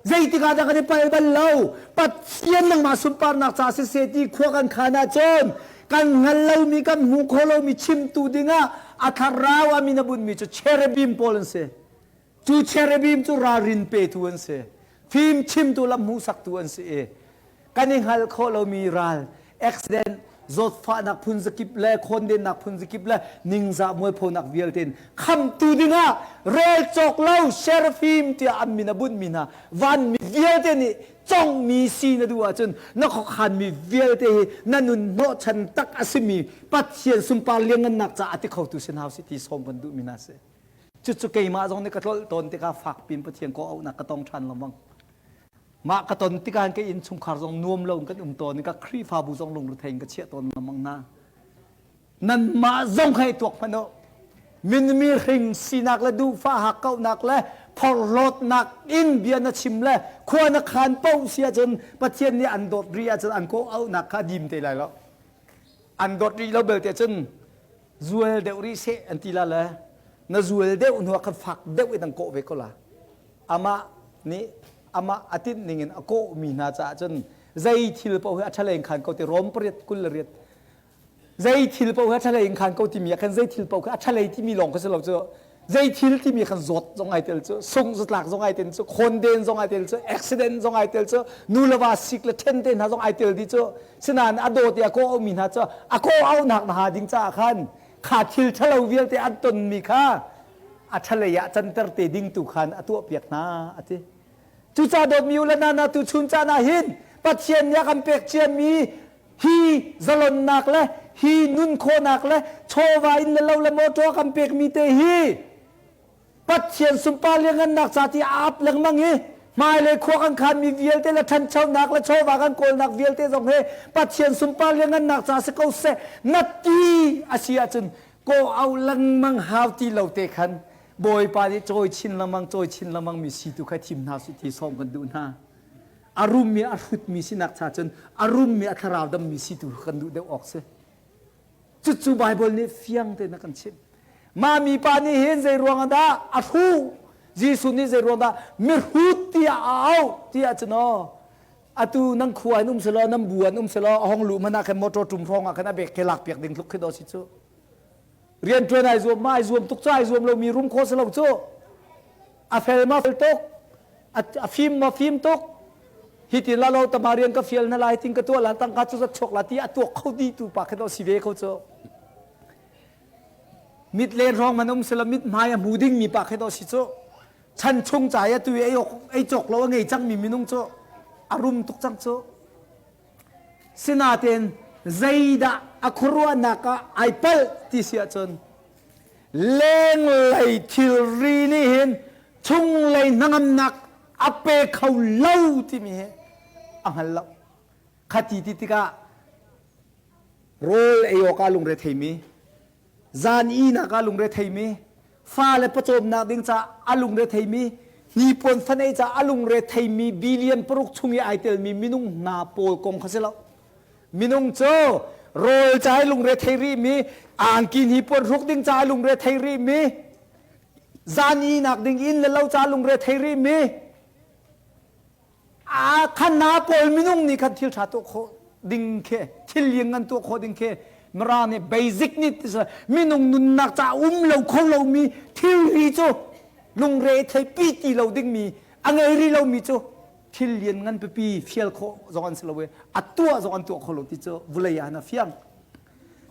Zeitik ah dah kan i pal bal lo? Pathian nangmah sunparnak ca siseh ti khua kan khan ahcun kan hngal lomi kan hmu kho lomi chimtu dingah a thlarau a min a bunmi cu cherubim pawl an si. Cu cherubim cu ralrin petu an si. Fim chimtu lam hmuhsaktu an si i kan i hngalh khawh lomi ral, accident, zawtfahnak phun zakip le khawndennak phun zakip le ningzah mualphonak vialte in khamtu dingah rel cawk lo seraphim tiah an min a bunhmi hna vanmi vialte nih congmi si na duh ahcun na khuakhanmi vialte hi na nun hnawhchan tak a simi Pathian sunpar lianngannak caah a ti khotu si hna usih ti sawm kan duhmi hna si. Cucu keimah zong nih ka tlolh tawn tikah fak pin Pathian kawh auhnak ka tong ṭhan lengmang. Mah ka ton tikah ka innchungkhar zong nuam lo in kan um tawn i ka Khrihfabu zong lungrethei in ka chiah tawn lengmang hna. Nanmah zong kha i tuak hmanh u. Minmi hring sinak le duhfah hakkauhnak le phorhlawtnak in bia na chim le khua na khan paoh si ahcun Pathian nih an dawt rih ahcun an kawh auhnak kha a dim te lai lo. An dawt rih lo belte cun zual deuh rih seh an ti la le na zual deuh hnu ah khan fak deuh in an kawh ve ko la amah nih amah a tinh ning in a kawh mi hna caah cun zei thil paoh hi a ṭhaleng khan ko ti Rom pariat 28 zei thil paoh hi a ṭhalei in khan ko timi ah khan zei thil paoh khi a ṭhalei timi lawng kha si lo cu. Zei thil timi khan zawt zong ai tel cu, sung zatlak zong ai tel cu, khonden zong ai tel cu, accident zong ai tel cu, nu le va sik le then te hna zong ai tel dih cu. Sinain a dawt i a kawh mi hna cu a kawh auhnak na ha ding caah khan kha thil ṭhalo vialte an tonmi kha a ṭhalei ah canter te ding tu khan a tuahpiak hna a ti. Cucaah dawtmi u le nana tu chun caan ah hin Pathian nih a kan pek ciami hi zalonnak le hi nun khawhnak le chawva in le lo le motor kan pekmi te hi Pathian sunpar lianhngannak ca ti a ap lengmang i hmailei khua kan khanmi vialte le ṭhanchonak le chawva kan kawlnak vialte zong hi Pathian sunpar lianhngannak ca si ko seh na ti a si ahcun kaw au lengmang hau ti lo te khan Bawipa nih cawi chin lengmang cawi chin lengmang mi si tu kha thim hna sih ti sawm kan duh hna. A rummi a hrutmi sinak cha cun a rummi a thlarau dammi si tu kan duh deuh awk si. Cucu Baibal nih fiang tein a kan chimh. Mah mipa nih hin zei ruang ah dah a hruh? Jesuh nih zei ruang dah mihrut tiah a auh tiah cun aw atu nan khua in um selaw nan bu an um selaw a hong luh hmanh ah khan motor tum hrawng ah khan a bek ke lak piak ding tluk khi daw si cu. Rianṭuan ai zuam ma ai zuam tuk cu ai zuam lomi rum khawh si lo cu. A fel ma fel tuk a fim ma fim tuk hitin la lo tama rian ka fial na lai tin ka tuah la tangka cu zat chuak la ti a tuak kho di tu pa khe to si ve kho cu mit len hrawng man um sila mit hmai a hmu ding mi pa khe to si cu chan chung ca ya tu ei ei cawk lo a ngei cang mi minung cu a rum tuk cang cu sinaten zeidah a khuaruahnak ah ai palh ti si ahcun lenglei thilri nih hin chunglei hnangamnak a pe kho lo timi hi a hngal lo. Khati ti tikah rawl ei awk ah lungre theimi, zan ihnak ah lungre theimi, fale pawcawmnak ding caah a lungre theimi, hnipuan fan ei caah a lungre theimi billion paruk chung i ai telmi minung hna pawl kong kha si lo. Minung cu rawl ca i lungre thei rihmi, angki hnipuan hruk ding ca i lungre thei rihmi, zan ihnak ding inn le lo ca lungre thei rihmi, a khan na pawl minung nih khan thil ṭha tuah khawh ding khi thil liang ngan tuah khawh ding khi Mara nih basic need minung nunnak ca um lo kho lomi thilri cu lungre thei pi ti lo dingmi a ngei rih lomi cu thil lian ngan pipi fial khawh zong an si lo i a tuah zong an tuah kho lo ti cu vulei ah na fiang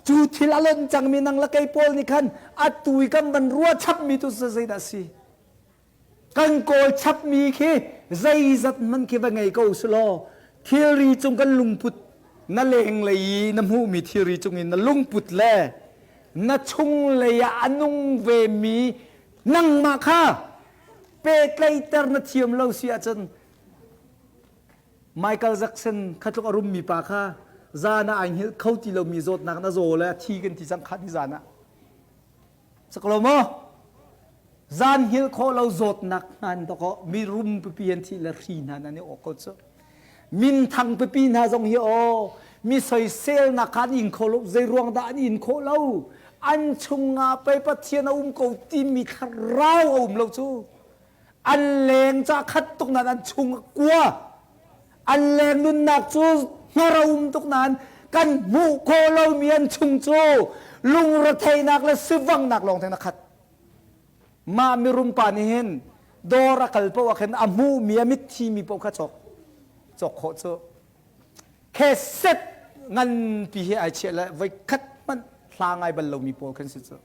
cu thil a lon cangmi nang le kei pawl nih khan atu i kan van rua chapmi tu zeidah si kan kawl chapmi khi zeizat man khi va ngei ko sulaw thilri cung kan lungput na lenglei i na hmuhmi thilri cung in na lungput le na chunglei ah a nung vemi nangmah kha pehtlaihter na thiam lo si ahcun Michael Jackson kha tluk a rummi pa kha zan ah ai hngilh kho ti lomi zawtnak na zaw le a thi kan ti cang kha ni zan ah saklo maw zan hngilh khawh lo zawtnak hna in dawkaw mi rum pipi an thi le hri hna nan i awk ko cu minthang pipi hna zong hi aw mi soiselnak kha an in kho lo zei ruang dah an in khawh lo an chungah pei Pathian a um ko timi thlarau a um lo cu an leng ca khat tuk nain an chung a kua an leng nunnak cu hngar a um tuk nain kan hmuh khawh lomi an chung cu lungretheihnak le sivanghnak lawng theng a khat mah mirum pa nih hin dawr a kal paoh ah khin a hmuhmi a mitthi mi paoh kha cawk cawk khawh cu Cassette nganpi he ai chiah le voikhat hmanh hla ngai bal lomi pawl khan si cu.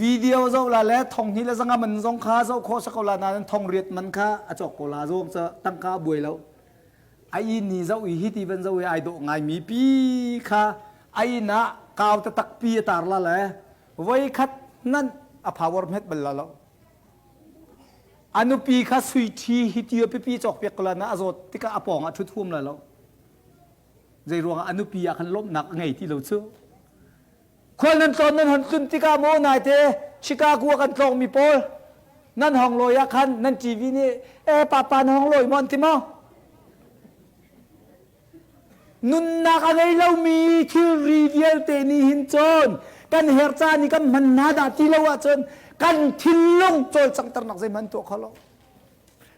Video zoh la le thong hnih le zanga man zong kha zoh khawh sa ko la nain thong riat man kha a cawk ko la zong ca tangka a buai lo. A inn ni zoh i hi ti van zoh i ai dawh ngai mi pi kha a inn ah kau taktak pi a tar la le voikhat nan a power hmet bal la lo. A nupi kha sui ṭhi hi ti pipi cawkpiak ko la na a zawt tikah a pawng ah ṭhut huam lai lo. Zei ruangah a nupi ah khan lawmhnak a ngei ti lo cu. Khual nan tlawn nan hon tlun tikah maw naite Chicago ah kan tlawngmi pawl nan hong lawi ah khan nan TV nih e papa na hong lawi maw an ti maw? Nunnak a ngei lomi thilri vialte nih hin cun kan herh caan i kan hman hna dah ti lo ahcun kan thinlung cawlcanghternak zeihmanh tuah kho lo.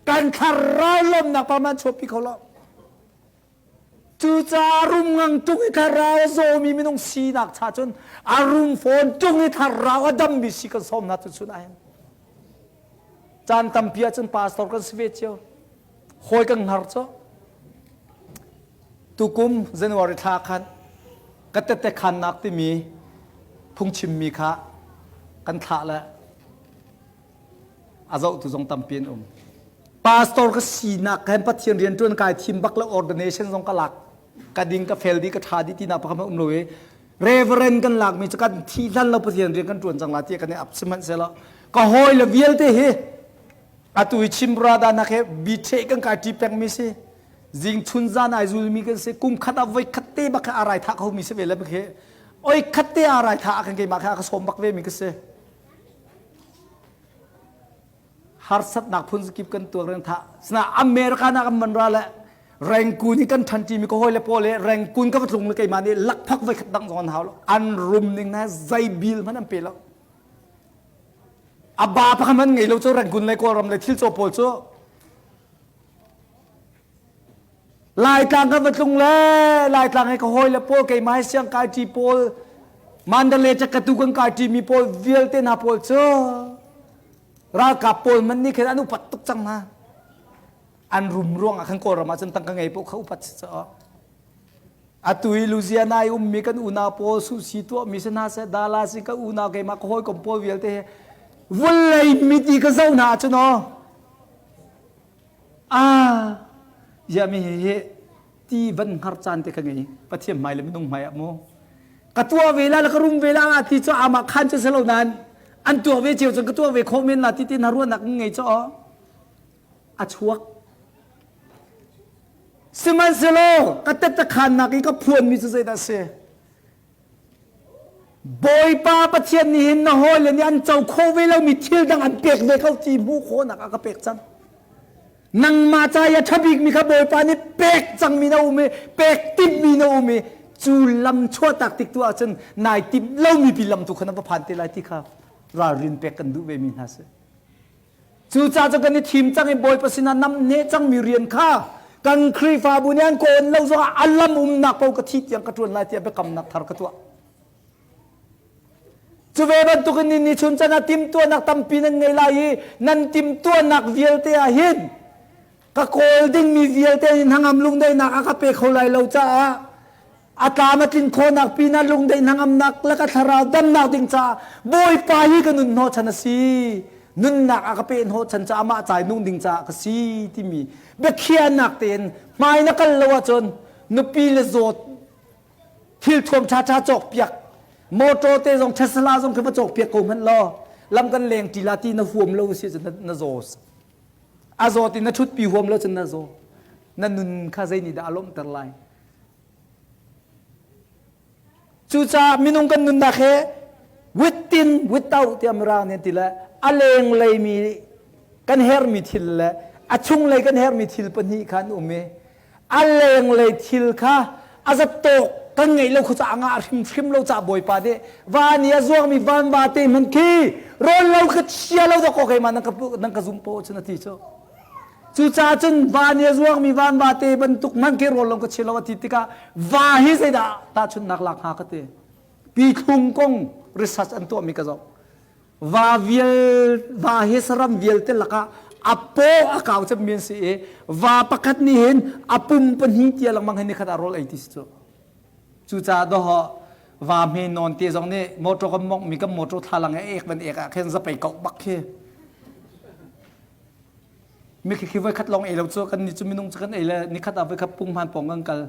Kan thlarau lawmnak pa man chuahpi kho lo. Cucaah rum ngang ṭung i thlarau a zawmi minung sinak cha cun a rum fawn ṭung i thlarau a dammi si kan sawm hna tuchun ah hin. Caan tampi ahcun pastor kan si ve cio. Hawi kan hngar cu. Tukum January thla khan ka tette khannak timi phungchimmi kha kan thlah le a zohtu zong tampi an um. Pastor ka sinak he Pathian rianṭuan kai thim bak le ordination zong ka lak ka ding ka fel dih ka ṭha dih tinak pakhat um lo i reverend kan lakmi cu kan thi hlan lo Pathian rian kan ṭuan cang la tiah kan i ap sihmanhsehlaw ka hawi le vialte hi atu hi Chin brother nak he biṭhe kan kai ṭi pengmi si zing chun zan ai zulmi kan si kum khat ah voi khat te bak a rai tha khomi si ve le bak hi oi khat te a rai tha kan keimah kha ka sawm bak ve mi ka si harsatnak phun kip kan tuak reng tha sina America na kan man ra le Rangoon i kan ṭhanṭi mi ka hawi le pawl he Rangoon ka va tlung le keimah nih lakphak voi khat dang zong an hau lo an rum ning na zei bil hmanh an pe lo a ba pakhat hmanh ngei lo cu Rangoon le Kawlram le thil caw pawl cu Laitlang kan va tlung le Laitlang he ka hawi le pawl keimah he siang kai ṭi pawl Mandalay cakatu kan kai ṭi mi pawl vialte hna pawl cu ralkap pawl man nih khin an upat tuk cang hna. An rum ruang ah khan Kawlram ah cun tangka ngei paoh kha upat si caw. Atu i Louisiana i ummi kan unau pawl suhsi tuahmi si hna seh Dallas i ka unau keimah ka hawikom pawl vialte he vawlei mit i ka zoh hna ahcun aw Ah, ziah mi hi ti van hngar caan te ka ngei. Pathian hmai le minung hmai ah mu. Ka tuah ve la le ka rum ve la nga ti cu amah khan cu si lo nain an tuah ve cio cun ka tuah ve khawh men la ti ti na ruahnak ngei cu a chuak. Sihmanhsehlaw ka tettekhannak i ka phuanmi cu zeidah a si? Bawipa Pathian nih hin na hawile nih an co khawh ve lomi thil dang an pek ve ko ti hmuh khawhnak a ka pek cang. Nangmah ca i a ṭha bikmi kha Bawipa nih pek cangmi na um i pek timhmi na um i cu lam chuahtak tik tu ahcun nai timh lomi pi lam tu kha na va phan te lai ti kha ralrin pek kan duh vemi hna si. Cucaah cu kan i thim cang i Bawipa sinah namneh cangmi rian kha kan Khrihfabu nih an kawn lo zongah a lam umnak paoh ka thih tiang ka ṭuan lai tiah biakamnak thar ka tuah. Cu ve bantukin ni ni chun can ah timhtuahnak tampi nan ngei lai i nan timhtuahnak vialte ah hin ka kawl dingmi vialte nih hnangam lungdaihnak a ka pe kho lai lo caah a tlam a tlin khawhnak pinah lungdaih hnangamnak le ka thlarau damnak ding caah Bawipa hi ka nun hnawhchan a si nunnak a ka pe hnawhchan caah amah ca i nung ding caah ka si timi biakhiahnak tein hmai na kal lo ahcun nupi le zawt thil thuam ṭhaṭha cawk piak motor te zong Tesla zong khi va cawk piak ko hmanh law lam kan leng ṭi la ti na huam lo si cun na zaw a zawt in na ṭhutpi huam lo cun na zaw na nun kha zei nih dah a lawmhter lai Cucaah minung kan nunnak he within without tiah Mirang nih an ti le a lenglei mi kan herhmi thil le a chunglei kan herhmi thil pahnih kha an um i a lenglei thil kha a zattawk kan ngeih lo khu caah ngah hrimhrim lo caah Bawipa nih van i a zuangmi van vate hmanh khi rawl lo ka chia lo dawkaw keimah nan ka nan ka zumh poah cun a ti cu. Cucaah cun va nih a zuangmi van vate bantuk hmanh khi rawl lawng ka chia lo a ti tikah va hi zeidah tahchunhnak lak hnga ka ti. Pithlung kong research an tuahmi ka zoh. Va vial va hi saram vialte lakah a paw a kau cemmi an si i va pakhat nih hin a pum pahnih tia lengmang hin nikhat ah rawl ei ti si cu. Cucaah dawh va hme nawn te zong nih motor kan mongh mi kan motor thlalang e ek van ek ah khin zapei koh bak khi. Mikhi voikhat lawng ei lo cu kan nih cu minung cu kan ei le nikhat ah voikhat punghman pawng kan kal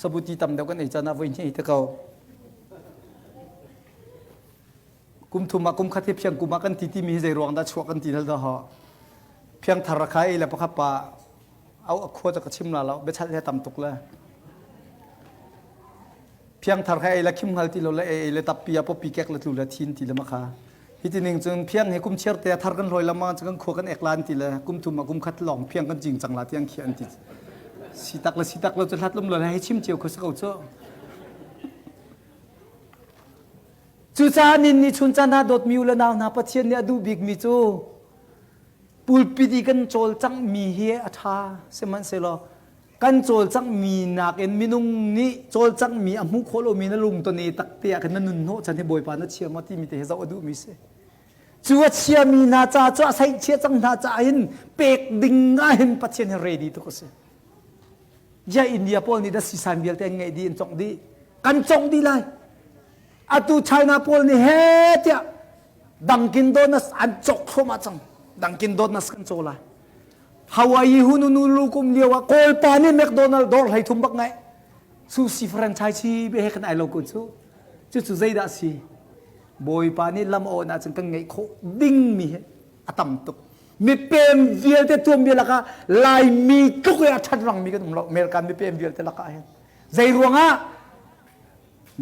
sabuti tam deuh kan ei caan ah voi hnih ei te ko. Kum thum ah kum khat hi phiang kum ah kan ti timi hi zei ruang dah chuah kan ti hal dah ho. Phiang thar kha ei le pakhat pa au a khua cu ka chim la lo biachalh he tam tuk le. Phiang thar kha ei le khim hngal ti lo le ei ei le tappi ah pawpi kek le tlu le thin ti le ma kha. Hi ti ning cun phiang he kum chiar te thar kan hlawi lama cu kan khua kan ek lan ti le kum thum ah kum khat lawng phiang kan cing cang la tiang khi an ti. Si tak le si tak lo cu hlat lum lo le hei chim cio kho si ko cu. Cucaah nin ni chun caan ah dawtmi u le nau hna Pathian nih a duh bikmi cu pulpit i kan cawlcangh mi hi a ṭha sihmanhsehlaw. Kan cawlcanghmi nakin minung nih cawlcanghmi a hmuh khawh lomi na lungtone tak te ah khan na nun hnawh chan hi Bawipa na chia maw timi te hi zoh a duhmi si. Cu a chiami hna ca cu a saihchia cang hna caah hin pek ding ah hin Pathian hi ready tuk a si. Jia India pawl nih da sisan vialte an ngeih dih an congh dih. Kan congh dih lai. Atu China pawl nih he tiah Dunkin Donuts an cawk thluahmah cang. Dunkin Donuts kan caw lai. Hawaii Honolulu kum lio ah Kawlpa nih McDonald dawr hlei thum bak ngai. Sushi franchise hi be he kan ai lo ko cu. Cucu zeidah si? Bawipa nih lam awn ahcun kan ngeih khawh ding mi hi a tam tuk. Mipem vialte tuanbia lakah Laimi tluk i a ṭhat rangmi kan um lo. American mipem vialte lakah hin. Zei ruangah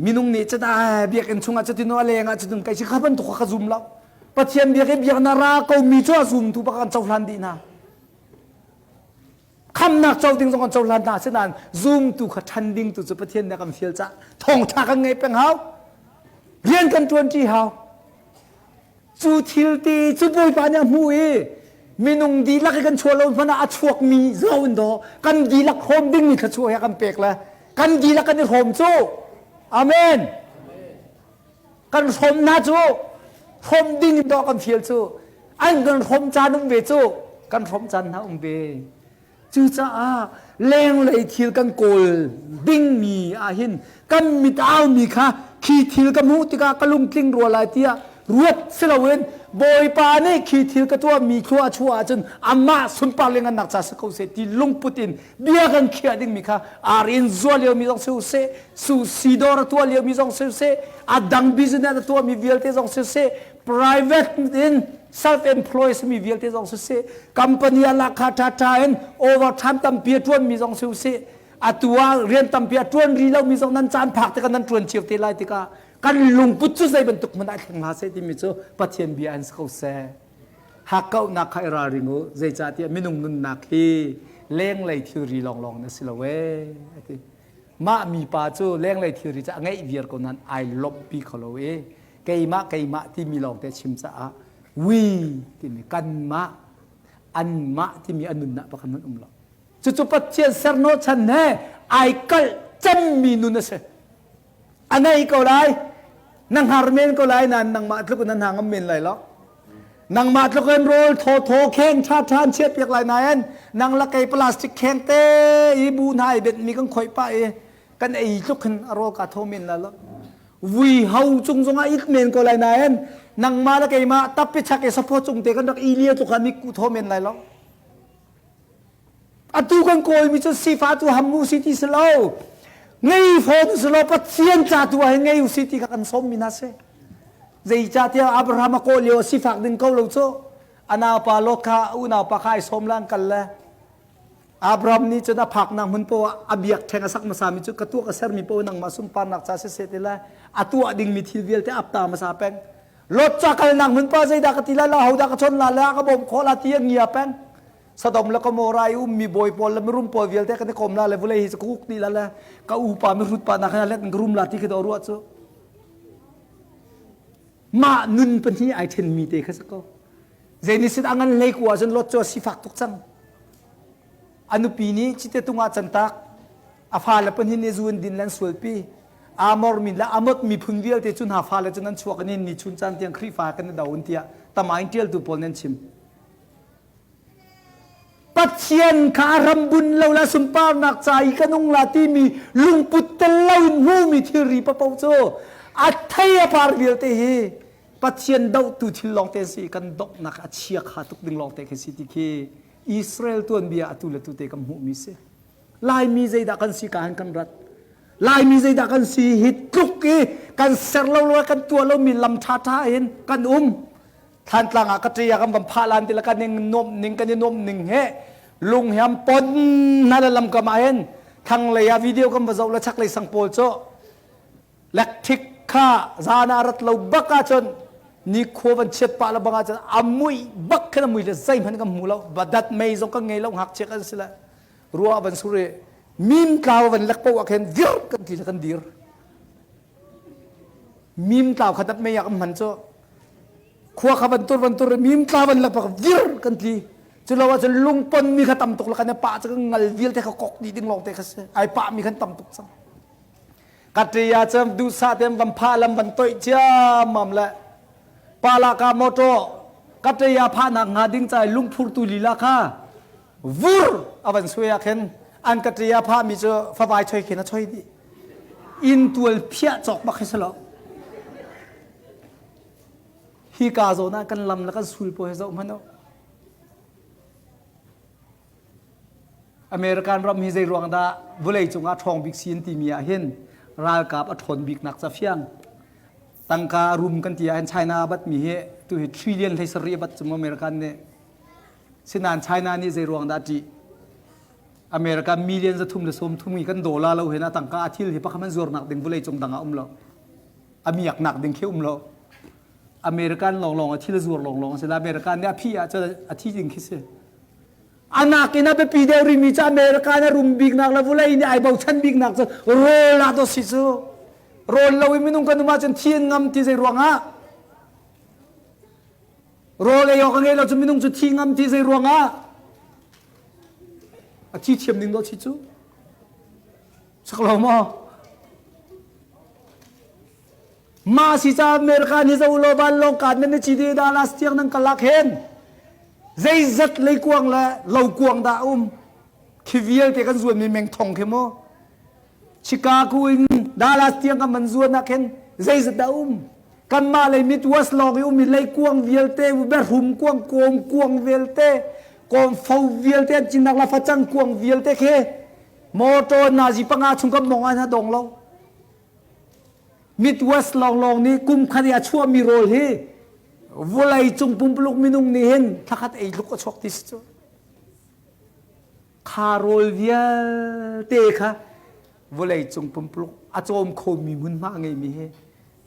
minung nih cun ah biakinn chungah cutin a leng ah cutin kai si kha bantuk kha ka zum lo pathian biak i biakna ra ko mi cu a zumtu bak kan cohlan dih hna khamnak co ding zong kan cohlan hna asinain zumtu kha ṭhan ding tu cu pathian nih a kan fial cah thawngṭha kan ngei peng hau rian kan ṭuanṭi hau Cu thil ti cu Bawipa nih a hmuh i minung dihlak i kan chuah lo hmanh ah a chuakmi zo in daw kan dihlak hrawm dingmi thluachuah he kan pek le kan dihlak kan i hrawm cu. Amen. Kan hrawm hna cu hrawm ding in daw kan fial cu an kan hrawm caan um ve cu kan hrawm caan hna um ve. Cucaah lenglei thil kan kawl dingmi ahhin kan mit aumi kha khi thil ka hmuh tikah ka lungtling rua lai tiah ruat si loin Bawipa nih khi thil ka tuahmi thlua a chuah ahcun amah sunpar le ngannak ca si ko seh ti lungput in bia kan khiah dingmi kha ar in zuah liomi zong si usih sushi dawr a tuah liomi zong si usih a dang business a tuahmi vialte zong si usih private in self employed simi vialte zong siseh company ah lakha ṭhaṭha in overtime tampi a ṭuanmi zong si usih atu ah rian tampi a ṭuan rih lomi zong nan caan phak tikah nan ṭuan cio te lai tikah kan lungput cu zei bantuk hmanh ah thleng hlah seh timi cu Pathian bia an si ko seh hakkauhnak kha i ralring u zeicahtiah minung nunnak hi lenglei thilri lawnglawng na si lo ee ati mah mipa cu lenglei thilri cu a ngeih viar ko nain ai lawmhpi kho lo i keimah keimah timi lawngte chim caah we timi kanmah anmah timi a nunnak pakhat hmanh um lo cucu Pathian sernaw chan he ai kalh cemmi nun a si a nei ko lai na hngar men ko lai nain nangmah tluk in na hna ngam men lai lo nangmah tluk in rawl thaw thaw kheng tha tha an chiah piak lai nain nang la kei plastic kheng te i bu hna i benh mi kan khoih pah i kan ei tluk hin a rawl ka tho men la lo vui ho cung zongah it men ko lai nain nangmah le keimah tappi chak i saphaw cung te kan rak i lia tluk ah mikku tho men lai lo atu kan kawlmi cu sifa tu ham u si ti si lo ngei fawn si lo pathian ca tu ah hin ngei u si ti kha kan sawm mi hna si zeicahtiah Abraham a kawl lio sifak ding ko lo cu a naupa Lot kha unaupa kha ai sawm la an kal le Abraham nih cun a phaknak hmun poah ah a biakṭheng a sak hmasami cu ka tuah ka sermi poah nangmah sunparnak ca siseh ti lai a tuah dingmi thil vialte ap ta hmasa peng Lot ca kalnak hmun pa zeidah ka ti lai la hodah ka chon la le a ka bawmh khawh la ti a ngia peng Sodom le Gomorrah i ummi bawi pawl le mirum pawl vialte kan i kom la le vulei hi cu ka uk dih la le ka upa mihrut pa nak hin let in ka rum la ti khi dawh ruah cu mah nun pahnih ai ṭhenmi te kha si ko Zeinisit a ngan hlei ku ahcun Lot cu a sifak tuk cang. A nupi nih cite tung ah cantak. A fale pahnih nih zu in din le an sualpi. Amor mi le Amot miphun vialte cu hna fale cu nan chuak in ni chun caan tiang Khrihfa kan i do in tiah tamain ṭialtu pawl nan chim. Pathian kha a ram bun lo la sunparnak ca i ka nung la timi lungput tel lo in hmumi thilri papo cu a thei a par vialte hi Pathian dohtu thil lawngte si kan donghnak a chia kha tuk ding lawngte khi si ti khi Israel tuanbia atu le tu te kan hmuhmi si. Laimi zeidah kan si ka han kan rat. Laimi zeidah kan si hi tluk i kan ser lo lo kan tuah lomi lam ṭha ṭha in kan um. Thlantlang ah ka ṭi ah kan van phah lan ti le kan ning nuamh ning kan i nuamh ning he lung hiam pon na le lam kam ah hin thlanglei ah video kan va zoh le chaklei sang pawl cu Lekthik kha zan ah rat lo bak ahcun nikhua van chiat pah le bang ahcun a muih bak khin a mui le zeihmanh kan hmu lo badat mei zong kan ngei lo ngakchia kan si le ruah van sur i mim tlau van lek poh ah khin dir kan ti le kan dir mim tlau kha dat mei ah kan hman cu khua kha van tur van tur mim tlau van lek bak dir kan tli. Cu lo ahcun lungpon mi kha tam tuk la kan i pah cu kan ngal vialte kha kok dih ding lawng te kha si. Ai pah mi khan tam tuk cang. Kaṭiya cu duhsah tein van phah lam van toih ciammam le palaka motor kaṭiya phahnak hnga ding ca i lungphurtu lila kha vur a van suai ah khin an kaṭiya phahmi cu favai choi khin a choi dih. Inn tual phiah cawk bak khi si lo. Hi ka zawn ah kan lam le kan sul pawl hi zoh hmanh u. American ram hi zei ruang dah vawleicung ah ṭhawng bik si an timi ah hin ralkap a ṭhawn biknak ca fiang. Tangka rum kan ti ah hin China a batmi hi tu hi trillion hlei sarih a bat cu American nih. Sinain China nih zei ruang dah a ṭih? America million 330 i kan dollar lo hin a tangka a thil hi pakhat hmanh zuarnak ding vawleicung dang ah um lo. A miaknak ding khi um lo. American lawnglawng a thil a zuar lawnglawng a si. American nih a phih ahcun a thi ding khi si. Anak in a biapi deuh rihmi cu America na rum biknak le vawlei nih ai bochan biknak cu rawl ah to si cu. Rawl lo in minung kan um ahcun thi an ngam ti zei ruangah? Rawl ei awk a ngei lo cu minung cu thi ngam ti zei ruangah? A thi thiam ding dawh si cu. Sak lo maw? Mah si ca America nih zo law vanlawng kaan nan i ci de Dallas tiang nan kalak hen. Zeizat leikuang le lokuang dah a um? Khi vialte kan zuanmi meng thong khi mu. Chicago in Dallas tiang kan van zuan ah khin zeizat dah um? Kanmah lei Midwest lawng i um i leikuang vialte, behrum kuang, kawm kuang vialte, kawmfo vialte an cinnak la facang kuang vialte khi motor nazi panga chung kan mong ah na dong lo. Midwest lawnglawng nih kum khat i a chuahmi rawl hi vawlei cung pumpuluk minung nih hin thlakhat ei tluk a chuak ti si cu. Kha rawl vialte kha vawlei cung pumpuluk a cawm khomi hmunhma a ngeimi hi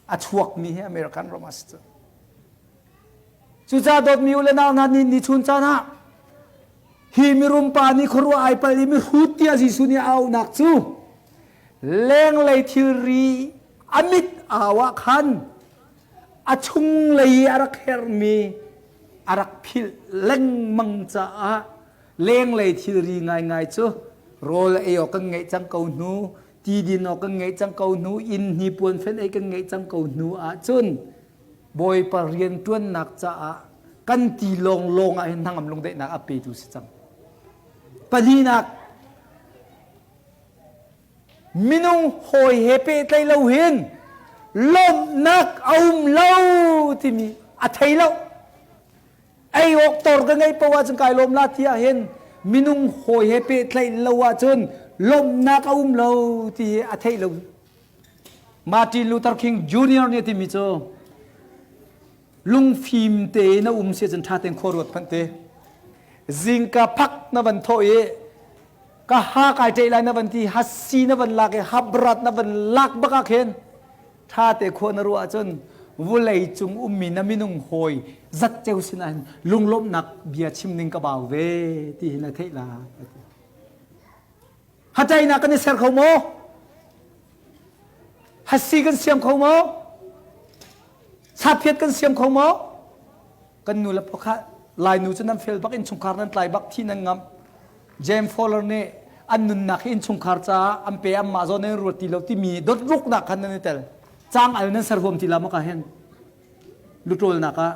a chuakmi hi American ram a si cu. Cucaah dawtmi u le nau hna ni ni chun caan ah hi mirum pa nih khuaruah ai pal i mihrut tiah Jesuh nih a auhnak cu lenglei thilri a mit au ah khan a chunglei i a rak herhmi a rak philh lengmang caah lenglei thilri ngaingai cu rawl ei awk kan ngeih cang ko hnu ti din awk kan ngeih cang ko hnu inn hnipuan fen ei kan ngeih cang ko hnu ahcun Bawipa rianṭuannak caah kan ti lawnglawng ah hin hnangam lungdaihnak a petu si cang. Pahnihnak, minung hawi he pehtlaih lo hin lawmhnak a um lo timi a thei lo. Ei awk tor ka ngeih paoh ahcun kai lawm la ti ahhin minung hawi he pehtlaih lo ahcun lawmhnak a um lo ti hi a theih lo. Martin Luther King Jr. nih a timi cu lungfim tein a um si ahcun ṭha tein khua ruat hmanh te. Zingka phak na van thawh i ka ha kai ṭeih lai na van ti hasi na van lak i habrat na van lak bak ah khin ṭha te khua na ruah ahcun vulei cung ummi na minung hawi zatceu sinah hin lunglawmhnak bia chim ning ka bau ve ti hi na theih lai. Hatainak kan i ser kho maw? Hasi kan siam kho maw? Saphiat kan siam kho maw? Kan nu le pa kha Lainu cu nan fel bak innchungkhar nan tlai bak thi nan ngamh. James Fowler nih an nunnak hi innchungkhar caah an pe anmah zawn nan ruat ti lo timi dawtruknak khan nan i tel. Cang al nan ser huam ti la maw ka hen? Lutawlnak ah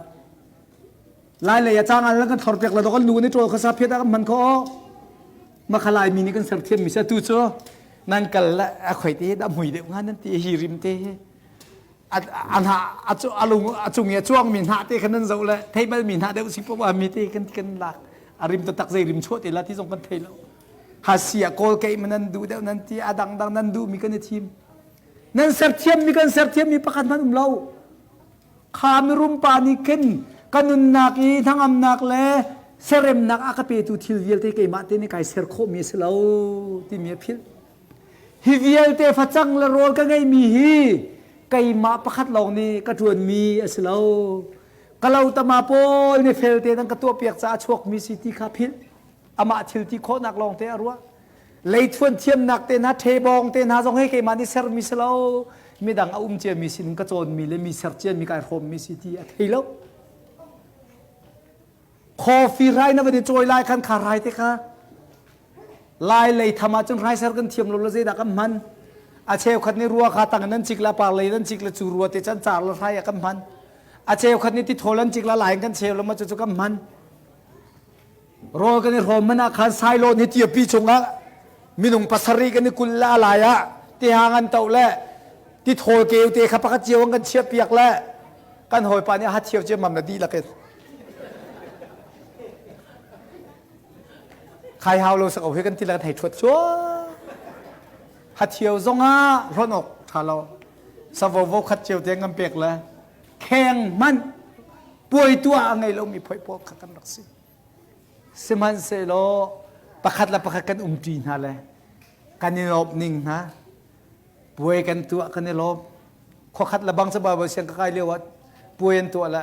Lai lei ah cangal na kan thlor piak la kan lu ni ṭawl kha sa phiat ah kan hman kho makha lai mi nih kan ser thiam mi si atu cu nan kal la a khoi te dah mui deuh nga nan ti hi rim te hi a hna a lung a cung i a cuang mi hna te khan nan zoh le thei bal mi hna deuh si poah mi te kan kan lak a rim taktak zei rim chuah te la ti zong kan thei lo hasi a kawl keih ma nan duh deuh nan ti a dang dang nan duh mi kan i thim nan ser thiam mi kan ser thiam mi pakhat hmanh um lo Kha mirum pa nih khin ka nunnak i hnangamnak le seremnak a ka petu thil vialte keimah te nih kai ser khawhmi a si lo timi a philh. Hi vialte facang le rawl ka ngeihmi hi keimah pakhat lawng nih ka ṭuanmi a si lo. Ka lo tama pawl nih felte nan ka tuahpiak caah a chuakmi si ti kha philh. Amah thil ti khawhnak lawng te a ruah. Leithuan thiamnak te hna, ṭhebawng te hna zong hei keimah nih sermi si lo. Midang a um ciami sin ka cawnmi le mi ser ciami kai hrawmmi si ti a thei lo. Coffee rai na van i cawi lai khan kha rai te kha Lai lei tham ah cun hraiser kan thiam lo le zeidah kan hman. A cheukhat nih rua kha tang in an cik la par lei an cik le cu rua te can car le hrai ah kan hman. A cheukhat nih tithawl an cik la lai in kan cheu le ma cu cu kan hman. Rawl kan i hrawm man ah khan sailawn hi tiapi chungah minung pasarih kan i kul le a lai ah tihang an toh le tithawl keu te kha pakhat cio an kan chiah piak le kan hawipa nih a hathiau ciammam le dihlak in Khai hau lo sak hi kan ti le kan hei ṭhuat cuah. Hathiau zongah hlonh awk ṭha lo. Savo vo khat cio te kan pek le kheng hmanh puai tuah a ngei lomi phoih pawl kha kan rak si. Sihmanhsehlaw pakhat le pakhat kan umṭi hna le kan i lawmh ning hna puai kan tuah kan i lawm. Khuakhat le bang ca siang ka kai lio ah puai an tuah le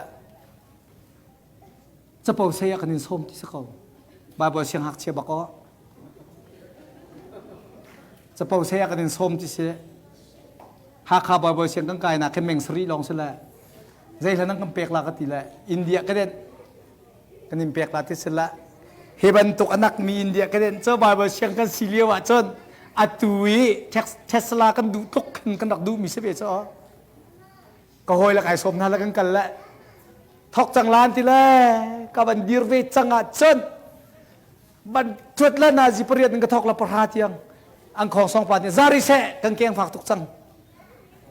Capo sei ah kan in sawm ti si ko. Baibal sianghngakchia bak aw. Capo sei ah kan in sawm ti si. Hakha Baibal siang kan kai nak khi meng sarih lawng si le. Zei hlan kan pek la ka ti le India ka den kan in pek la ti si la. Hi bantuk anak mi India ka den cu Baibal siang kan si lio ah cun atu i Tesla kan duh tluk khin kan rak duh mi si ve cu. Ka hawi le kai sawm hna le kan kal le thok cang lan ti le ka van dir ve cang ah cun van thuat le na zi pariat in ka thok la pahra tiang ang khong song pa nih zari seh kan keng fak tuk cang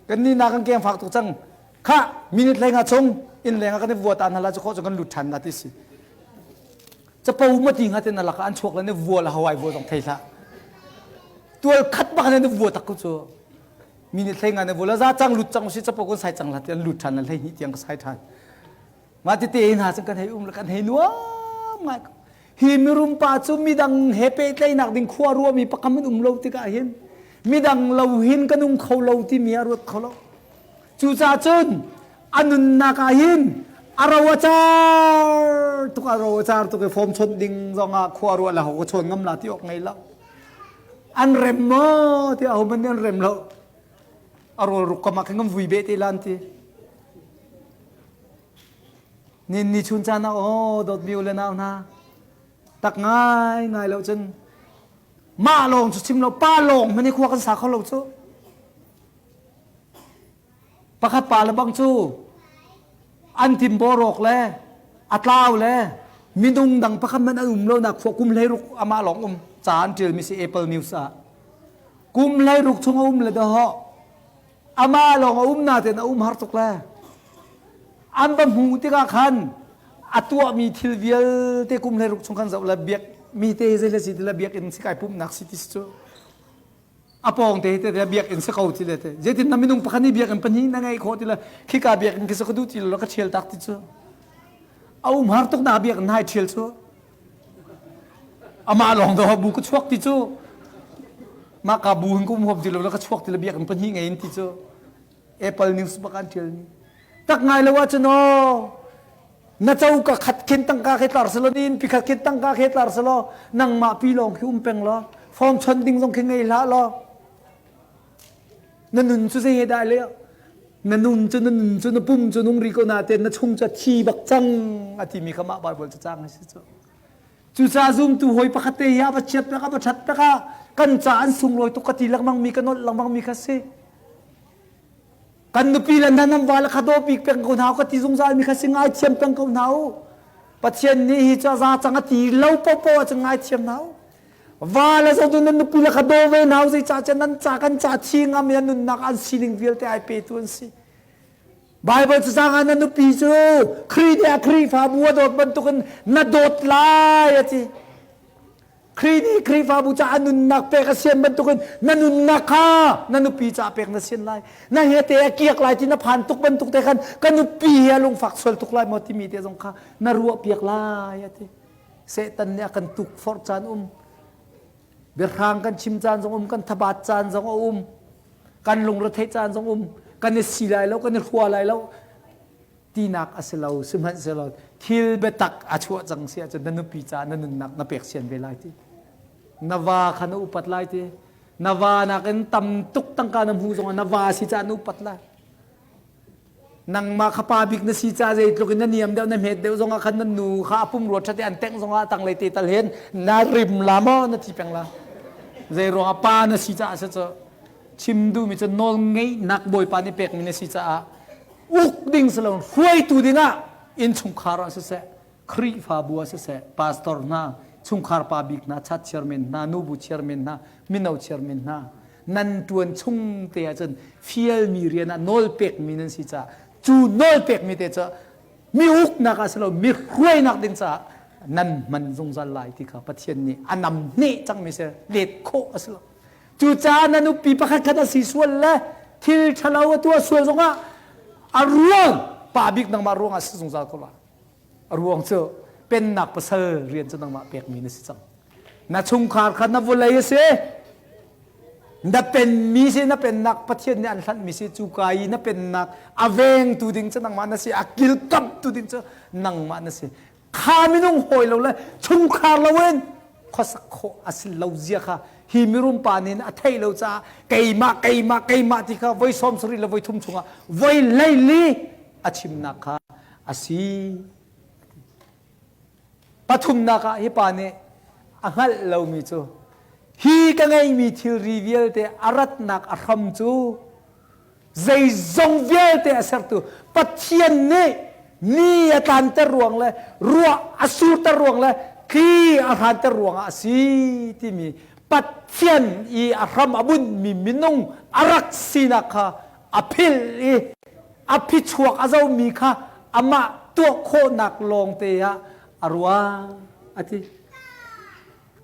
kan ni na kan keng fak tuk cang kha minute leng ah chung in leng ah kan i vua ta na la chu kho chu kan lut than na ti si capo ma ti nga te na laka an chuak le ne vua la hawai vua zong thei hlah tual khat bak ne vua tak ku chu mi nih hlei ngai na vula za cang lut cang si capo kun sai cang la tian lut than la hlei hnih tiang ka sai than ma tete hna cun kan hei um le kan hei nuam ngai hi mirum pa cu midang he pehtlaihnak ding khua ruami pakam in um lo tikah hin midang lo hin kan um kho lo timi a ruat kho lo cucaah cun a nunnak ah hin a ro a car tuk a ro a car tuk i form chawnh ding zongah khua ruah la ho ka chawn ngam la ti awk ngei lo An rem maw tiah ahohmanh nih an rem lo. A rawl ruk kam ah khan kan vui beh te lan ti. Nin ni chun caan ah aw dawtmi u le nau hna tak ngai ngai lo cun mah lawng cu chim lo pa lawng hmanh hi khua kan sa kho lo cu. Pakhat pa le bang cu an timbaw rawk le a tlau le minung dang pakhat hmanh an um lonak khua kum 16 amah lawng um ca an ṭialmi si Apple News ah. Kum 16 chung a um le dahawh amah lawng a um natein a um har tuk le an va hmuh tikah khan a tuahmi thil vialte kum 16 chung khan zoh le biak mi te zei le si ti le biakinn si kai pumhnak si ti si cu a pawng te te biakinn si ko ti le te zeitin na minung pakhat nih biakinn pahnih na ngeih khawh ti le khika biakinn khi ka duh ti lo ka ṭhial tak ti cu a um har tuk na biakinn hai ṭhial cu amah lawng do bu ka chuak ti cu mah ka bu hin ka um huam ti lo ka chuak ti le biakinn pahnih ngei in ti cu Apple News bak an ṭial mi tak ngai lo ahcun aw na coka khat khin tangka khi tlar selaw nin pi khat khin tangka khi tlar selaw nangmah pi lawng khi um peng law form chon ding zong khi ngei hlah law na nun cu zei he dah le na nun cu na nun cu na pum cu nung ri ko na te na chung cu thi bak cang a timi kha mah Bible cu cang a si cu cucaah zumtu hawi pakhat te hi a va chiat pek a va ṭhat pek ah kan ca an sunglawi tuk ka ti lengmang mi ka nolh lengmang mi kha si Kan nupi le hna nan vale kha daw bik peng ko hna u ka ti zungzal mi kha si ngaithiam peng ko hna u. Pathian nih hi cu a za cang a ti lo popo ah cun ngaithiam hna u. Va le zong nan nupi le kha daw ve hna u zeicah cun nan ca kan ca thi ngam i an nunnak an sining vialte ai petu an si. Bible cu cang ah na nupi cu Khrih nih a Khrihfabu a dawt bantukin na dawt lai a ti. Khrih nih Khrihfabu caah nunnak pek a sian bantukin na nunnak kha na nupi caah pek na sian lai. Na he te a kiak lai ti na phan tuk bantuk te khan ka nupi hi a lungfak sual tuk lai maw timi te zong kha na ruah piak lai a ti. Satan nih a kan tukforh caan um. Biahrang kan chim caan zong um, kan thabat caan zong a um. Kan lungretheih caan zong um. Kan i si lai lo, kan i hrua lai lo. tinak a si lo sihmanhsehlaw thil biatak a chuah cang si ahcun na nupi caah na nunnak na pek sian ve lai ti na va kha na upat lai ti na va nakin tam tuk tangka na hmu zongah na va si caah na upat lai. Nangmah kha pa bik na si ca zeitluk in na niam deuh na hmet deuh zongah khan nan nu kha a pumrua ṭhat i an tengh zongah tanglei te tal hin na rim la maw na thi peng la. Zei ruangah pa na si caah si cu chim duhmi cu nawl ngeihnak Bawipa nih pekmi na si caah uk ding si lo hruaitu dingah innchungkhar ah siseh Khrihfabu ah siseh pastor hna chungkhar pa bik hna chat chairman hna nubu chairman hna mino chairman hna nan ṭuan chung te ahcun fialmi rian ah nawl pekmi nan si caah cu nawl pekmi te cu mi uknak ah si lo mi hruainak ding caah nan hman zungzal lai ti kha Pathian nih a nam hneh cangmi si let khawh a si lo. Cucaah na nupi pakhat khat a si sual le thil ṭhalo a tuah sual zongah a ruang pa bik nangmah ruangah si zungzal ko lai. A ruang cu pennak pasal rian cu nangmah pekmi na si cang. Na chungkhar kha na vawlei a si. Na penmi si na pennak Pathian nih an hlanhmi si cu ka i na pennak a vengtu ding cu nangmah na si a kilkamtu ding cu nangmah na si. Kha minung hawi lo le chungkhar loin khuasak khawh a si lo zia kha hi mirum pa nih a theih lo caah keimah keimah keimah ti kha voi 70 le voi thum chungah voi 14 a chimnak kha a si. Pathumnak ah hi pa nih a hngalh lomi cu hi ka ngeihmi thilri vialte a ratnak a hram cu zeizong vialte a sertu Pathian nih ni a tlanter ruang le ruah a surter ruang le thli a hranter ruangah a si timi Pathian i a hram a bunhmi minung a rak sinak kha a philh i a phichuak a zomi kha amah tuah khawhnak lawngte ah a ruah a ti.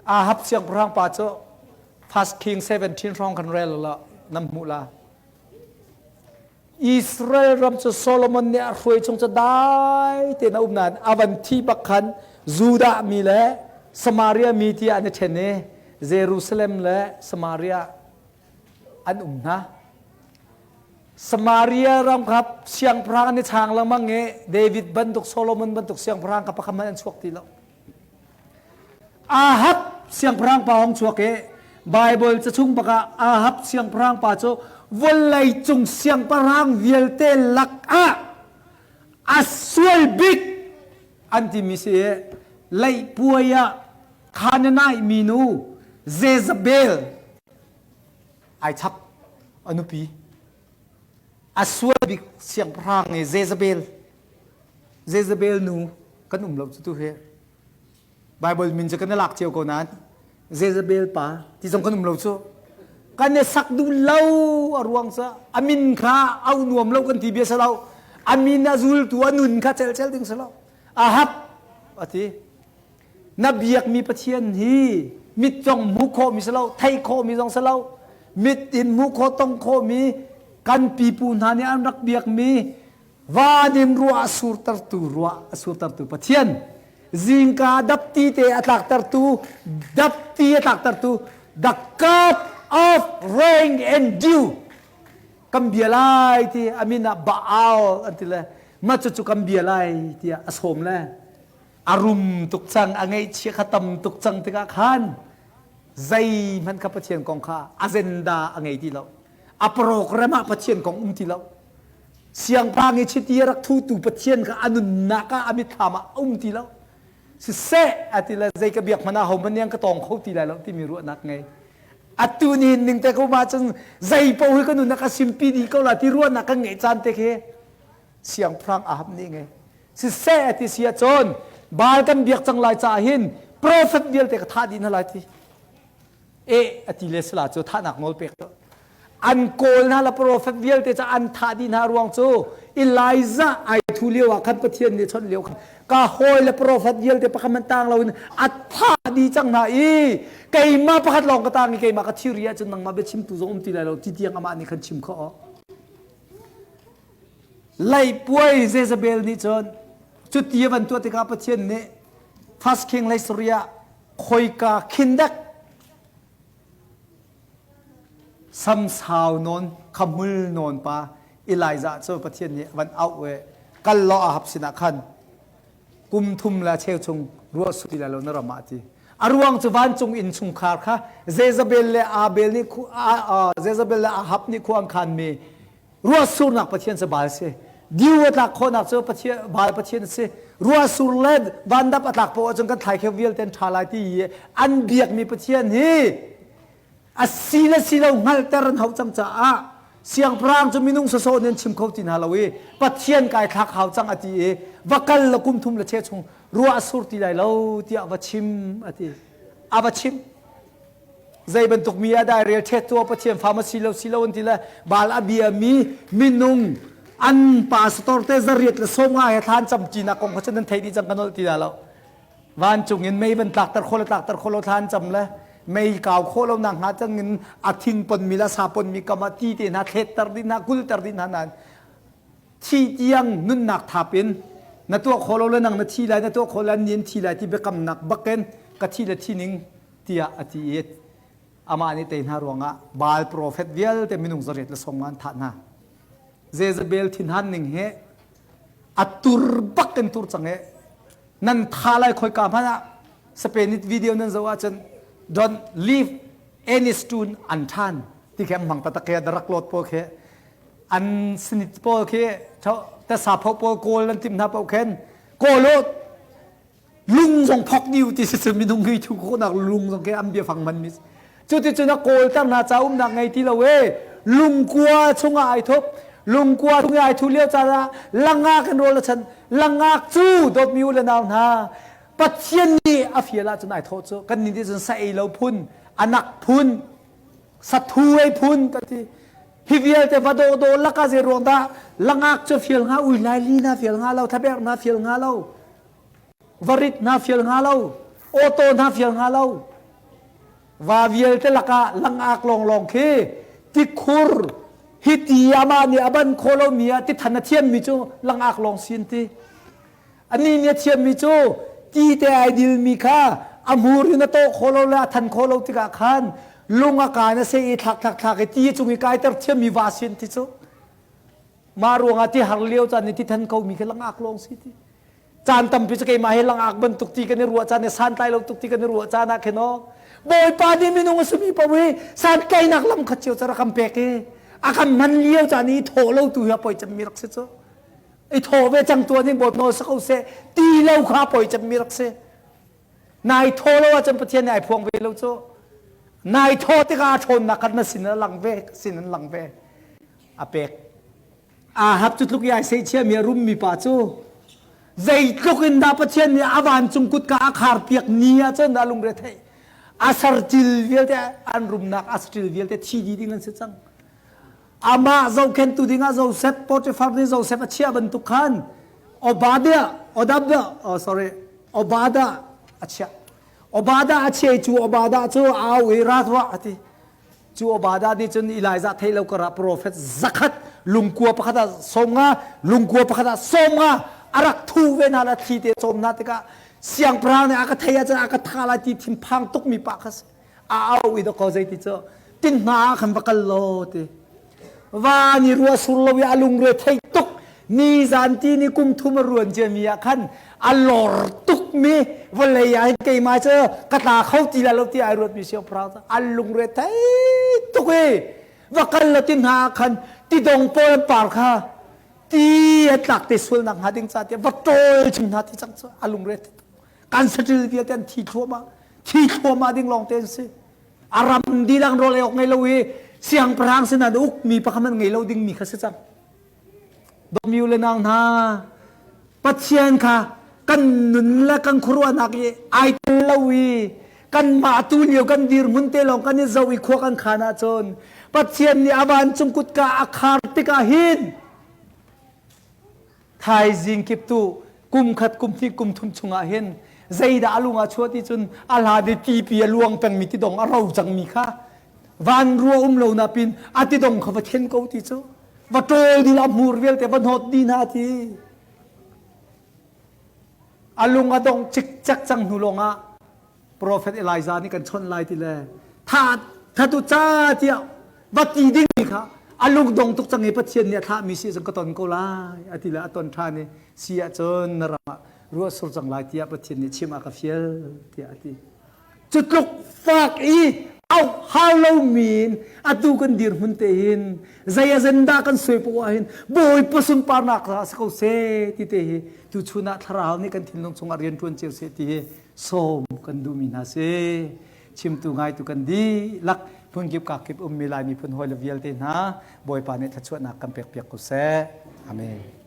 Ahab siangpahrang pa cu First King 17 hrawng kan rel la nam hmuh la. Israel ram cu Solomon nih a hruai chung cu dai tein a um nain a van thi bak khan Judah mi le Samaria mi tiah an i ṭhen i Jerusalem le Samaria an um hna. Samaria ram kha siangpahrang an i chang lengmang i David bantuk Solomon bantuk siangpahrang kha pakhat hmanh an chuak ti lo. Ahab siangpahrang pa hong chuak i Bible ca chung bakah Ahab siangpahrang pa cu vawlei cung siangpahrang vialte lakah a sual bik an timi si i leihpuai ah Canaanite minu Jezebel ai chap a nupi a sual bik siangpahrang i Jezebel Jezebel nu kan um lo cu tu hi Bible min cu kan i lak cio ko nain Jezebel pa ti zong kan um lo cu kan i sak duh lo a ruang cu a min kha au nuam lo kan ti bia si lo a min a zultu a nun kha celcel ding si lo Ahab a ti Na biakmi Pathian hi mit zong hmuh khawhmi si lo, theih khawhmi zong si lo, mit in hmuh khawh tong khawhmi kan pipu hna nih an rak biakmi van in ruah a surtertu ruah a surtertu Pathian zingka dapti te a tlaktertu dapti a tlaktertu the cup of rain and dew kan bia lai ti a min ah Baal an ti le mah cucu kan bia lai tiah a sawm le a rum tuk cang a ngeihchia kha tam tuk cang tikah khan zeihmanh kha Pathian kong kha agenda a ngei ti lo a program ah Pathian kong um ti lo siangpahrang i chiti a rak thutu Pathian kha a nunnak ah a mitthlam ah a um ti lo siseh a ti le zei ka biak hmanh ah hohmanh nih an ka tawng kho ti lai lo timi ruahnak ngei atu ni ning te ko ma cun zei paoh hi ka nunnak a simpi dih ko la ti ruahnak kan ngeih caan te khi siangpahrang Ahab nih ngei Siseh a ti si ahcun Baal kan biak cang lai caah hin profet vialte ka thah dih hna lai ti. E a ti le sala cu thahnak nawl pek tu. An kawl hna la profet vialte ca an thah dih hna ruang cu Elijah ai thu lio ah khan Pathian nih chawnh lio khan ka hawi le profet vialte pakhat man tang loin a thah dih cang hna i keimah pakhat lawng ka tang i keimah ka thiri ahcun nangmah biachimtu zong um ti lai lo ti tiang amah nih khan chim khawh. Leipuai Jezebel nih cun cuti a van tuah tikah Pathian nih First King lei sarih ah khoika khin dek samsau nawn khamul nawn pa Elijah cu Pathian nih van auh i kal law Ahab sinah khan kum thum le cheu chung ruah su ti lai lo na ram ah ti a ruang cu vancung inn chungkhar kha Jezebel le Abel nih Jezebel le Ahab nih khua an khanmi Ruahsurnak Pathian cu Baal si. Diu a tlak khawhnak cu Pathian Baal Pathian a si. Ruahsur le vandap a tlak poah ahcun kan thlaikheu vialte an ṭha lai ti i an biakmi Pathian hi a si le si lo hngalhter an hauh cang caah siangpahrang cu minung sawsawh nih an chim kho ti hna lo i Pathian kai thlak hau cang a ti i va kal la kum thum le che chung ruah a sur ti lai lo tiah va chim a ti. A va chim. Zei bantuk mi ah dah rel ṭhet tuah Pathian fa ma si lo si lo an ti le Baal a biami minung an pastor te zariat le 50 he thlan camṭinak kong kha cu nan theih dih cang ka nolh ti dah lo. Vancung in mei van tlakter khawh le tlakter khawh lo thlan cam le mei kau khawh lo nak hnga cang in a thing ponmi le sa ponmi kam ah ti te hna thletter dih hna kulter dih hna nain thi tiang nunnak thap in na tuah khawh lo le nang na thi lai na tuah khawh le an thi lai ti biakamnak bakin ka thi le thi ning tiah a ti i amah nih tei hna ruangah Baal profet vialte minung zariat le sawm an thah hna. Jezebel thinhan ning hi a tur bak in tur cang i nan tha lai khoika hmanh ah Spain video nan zoh ahcun don't leave any stone unturned ti khi an hmang taktak khi rak lot pawl khi an sinit pawl khi ta sapho pawl kawl an timh hna paoh khin kawl lung zong phok niu ti si minung hi thu khawhnak lung zong khi an biafang man mi cu ti cun a kawlter hna ca umnak ngei ti lo e lungkua chungah ai thup lungkua chung ai thu lio caan ah langak in rawl a chan langak cu dawtmi u le nau hna Pathian nih a fial ahcun ai thawh cu kan nih nih cun sa ei lo phun anak phun sathu ei phun ka ti hi vialte va dawh dawh laka zei ruang dah langak cu fial hnga ui lai li na fial hnga lo thaberh na fial hnga lo varit na fial hnga lo auto na fial hnga lo va vialte lakah langak lawnglawng khi tikhur hi ti amah nih a ban kho lomi ah tithan a thiammi cu langak lawng sin ti ani nih a thiammi cu ti te ai dilmi kha a hmur in a tawh kho lo le a than kho lo tikah khan lung a kaan a seh i thlak thlak thlak i ti cung i kaiter thiammi va sin ti cu Mah ruangah ti har lio caan i ti than komi khi langak lawng si ti. Caan tampi cu keimah hi langak bantuk ti kan i ruah caan i santlai lo tuk ti kan i ruah caan ah khin aw Bawipa nih minung a simi paoh hi santlainak lam khat cio cu rak kan pek i a kan hman lio caan i thawh lo tu hi a poi cemmi rak si cu. I thawh ve cang tuan in Bawipa nawl si ko seh ti lo kha a poi cemmi rak si. Nai thaw lo ahcun Pathian nih ai phuang ve lo cu. Nai thaw tikah a ṭhawnnak kha na sin a lang ve, sin an lang ve. A pek. Ahab cu tluk i ai sehchiami a rummi pa cu zeitluk in dah Pathian nih a vancung kutka a kharpiak ni ahcun a lungre theih. A sartil vialte an rumnak a saṭil vialte thi dih ding an si cang. Amah zohkhenhtu dingah Joseph Potiphar nih Joseph a chiah bantuk khan Obadiah, Odabdah, oh sorry, Obadiah a chiah. Obadiah a chiah cu Obadiah cu au i ra tuah a ti. Cu Obadiah nih cun Elijah theih lo karah profet zakhat lungkua pakhat ah 50 lungkua pakhat ah 50 a rak thu ve hna la thli te cawm hna tikah siangpahrang nih a ka thei ahcun a ka tha lai ti thinphang tukmi pa kha si. A au i dakaw zei ti cu tin hna ah khan va kal law ti va ni rua sur lo i a lungre thei tuk ni zan ti ni kum thum a ruan cia mi ah khan a lor tuk mi vawlei ah hin keimah cu ka tla kho ti la lo ti ai ruat mi siangpahrang cu a lungre thei tuk i va kal lo ti hna ah khan tidong pawl an par kha ti a tlak te sual nak hnga ding ca tiah va ṭawl chung hna ti cang cu a lungre thei tuk kan saṭil vialte an thi thluahmah thi thluahmah ding lawng te an si a ram dilang rawl ei awk ngei lo i siangpahrang sinah uk mi pakhat hmanh ngei lo ding mi kha si cang dawtmi u le nau hna Pathian kha kan nun le kan khuaruahnak i ai tel lo i kanmah tu lio kan dirhmun te lawng kan i zoh i khua kan khan ahcun Pathian nih a vancung kutka a khar tikah hin Thaizing kiptu kum khat kum hnih kum thum chungah hin zeidah a lung ah chuah ti cun a hlan i tipi a luang pengmi tidong a ro cangmi kha van rua um lo na pin a tidong kha va then ko ti cu va ṭawl dil a hmur vialte va hnawt dih hna ti a lung a dong cikcek cang hnu lawngah Prophet Elijah nih kan chawnh lai ti le tha thatu ca tiah va ti ding mi kha a lungdong tuk cang i Pathian nih a thlahmi si cun ka ton ko lai a ti le a ton ṭhan i si ahcun na ram ah ruah sur cang lai tiah Pathian nih chim a ka fial tiah a ti. Cu tluk fak i. Au hau lo min atu kan dirhmun te hin zei agenda kan suai poah ah hin Bawipa sunparnak ca si ko seh ti te hi tu chun ah thlarau nih kan thinlung chungah rian ṭuan cio seh ti hi sawm kan duhmi hna si. Chimtu ngaitu kan dihlak phunkip kakip ummi Lai miphun hawi le vialte hna Bawipa nih thluachuahnak kan pek piak ko seh. Amen.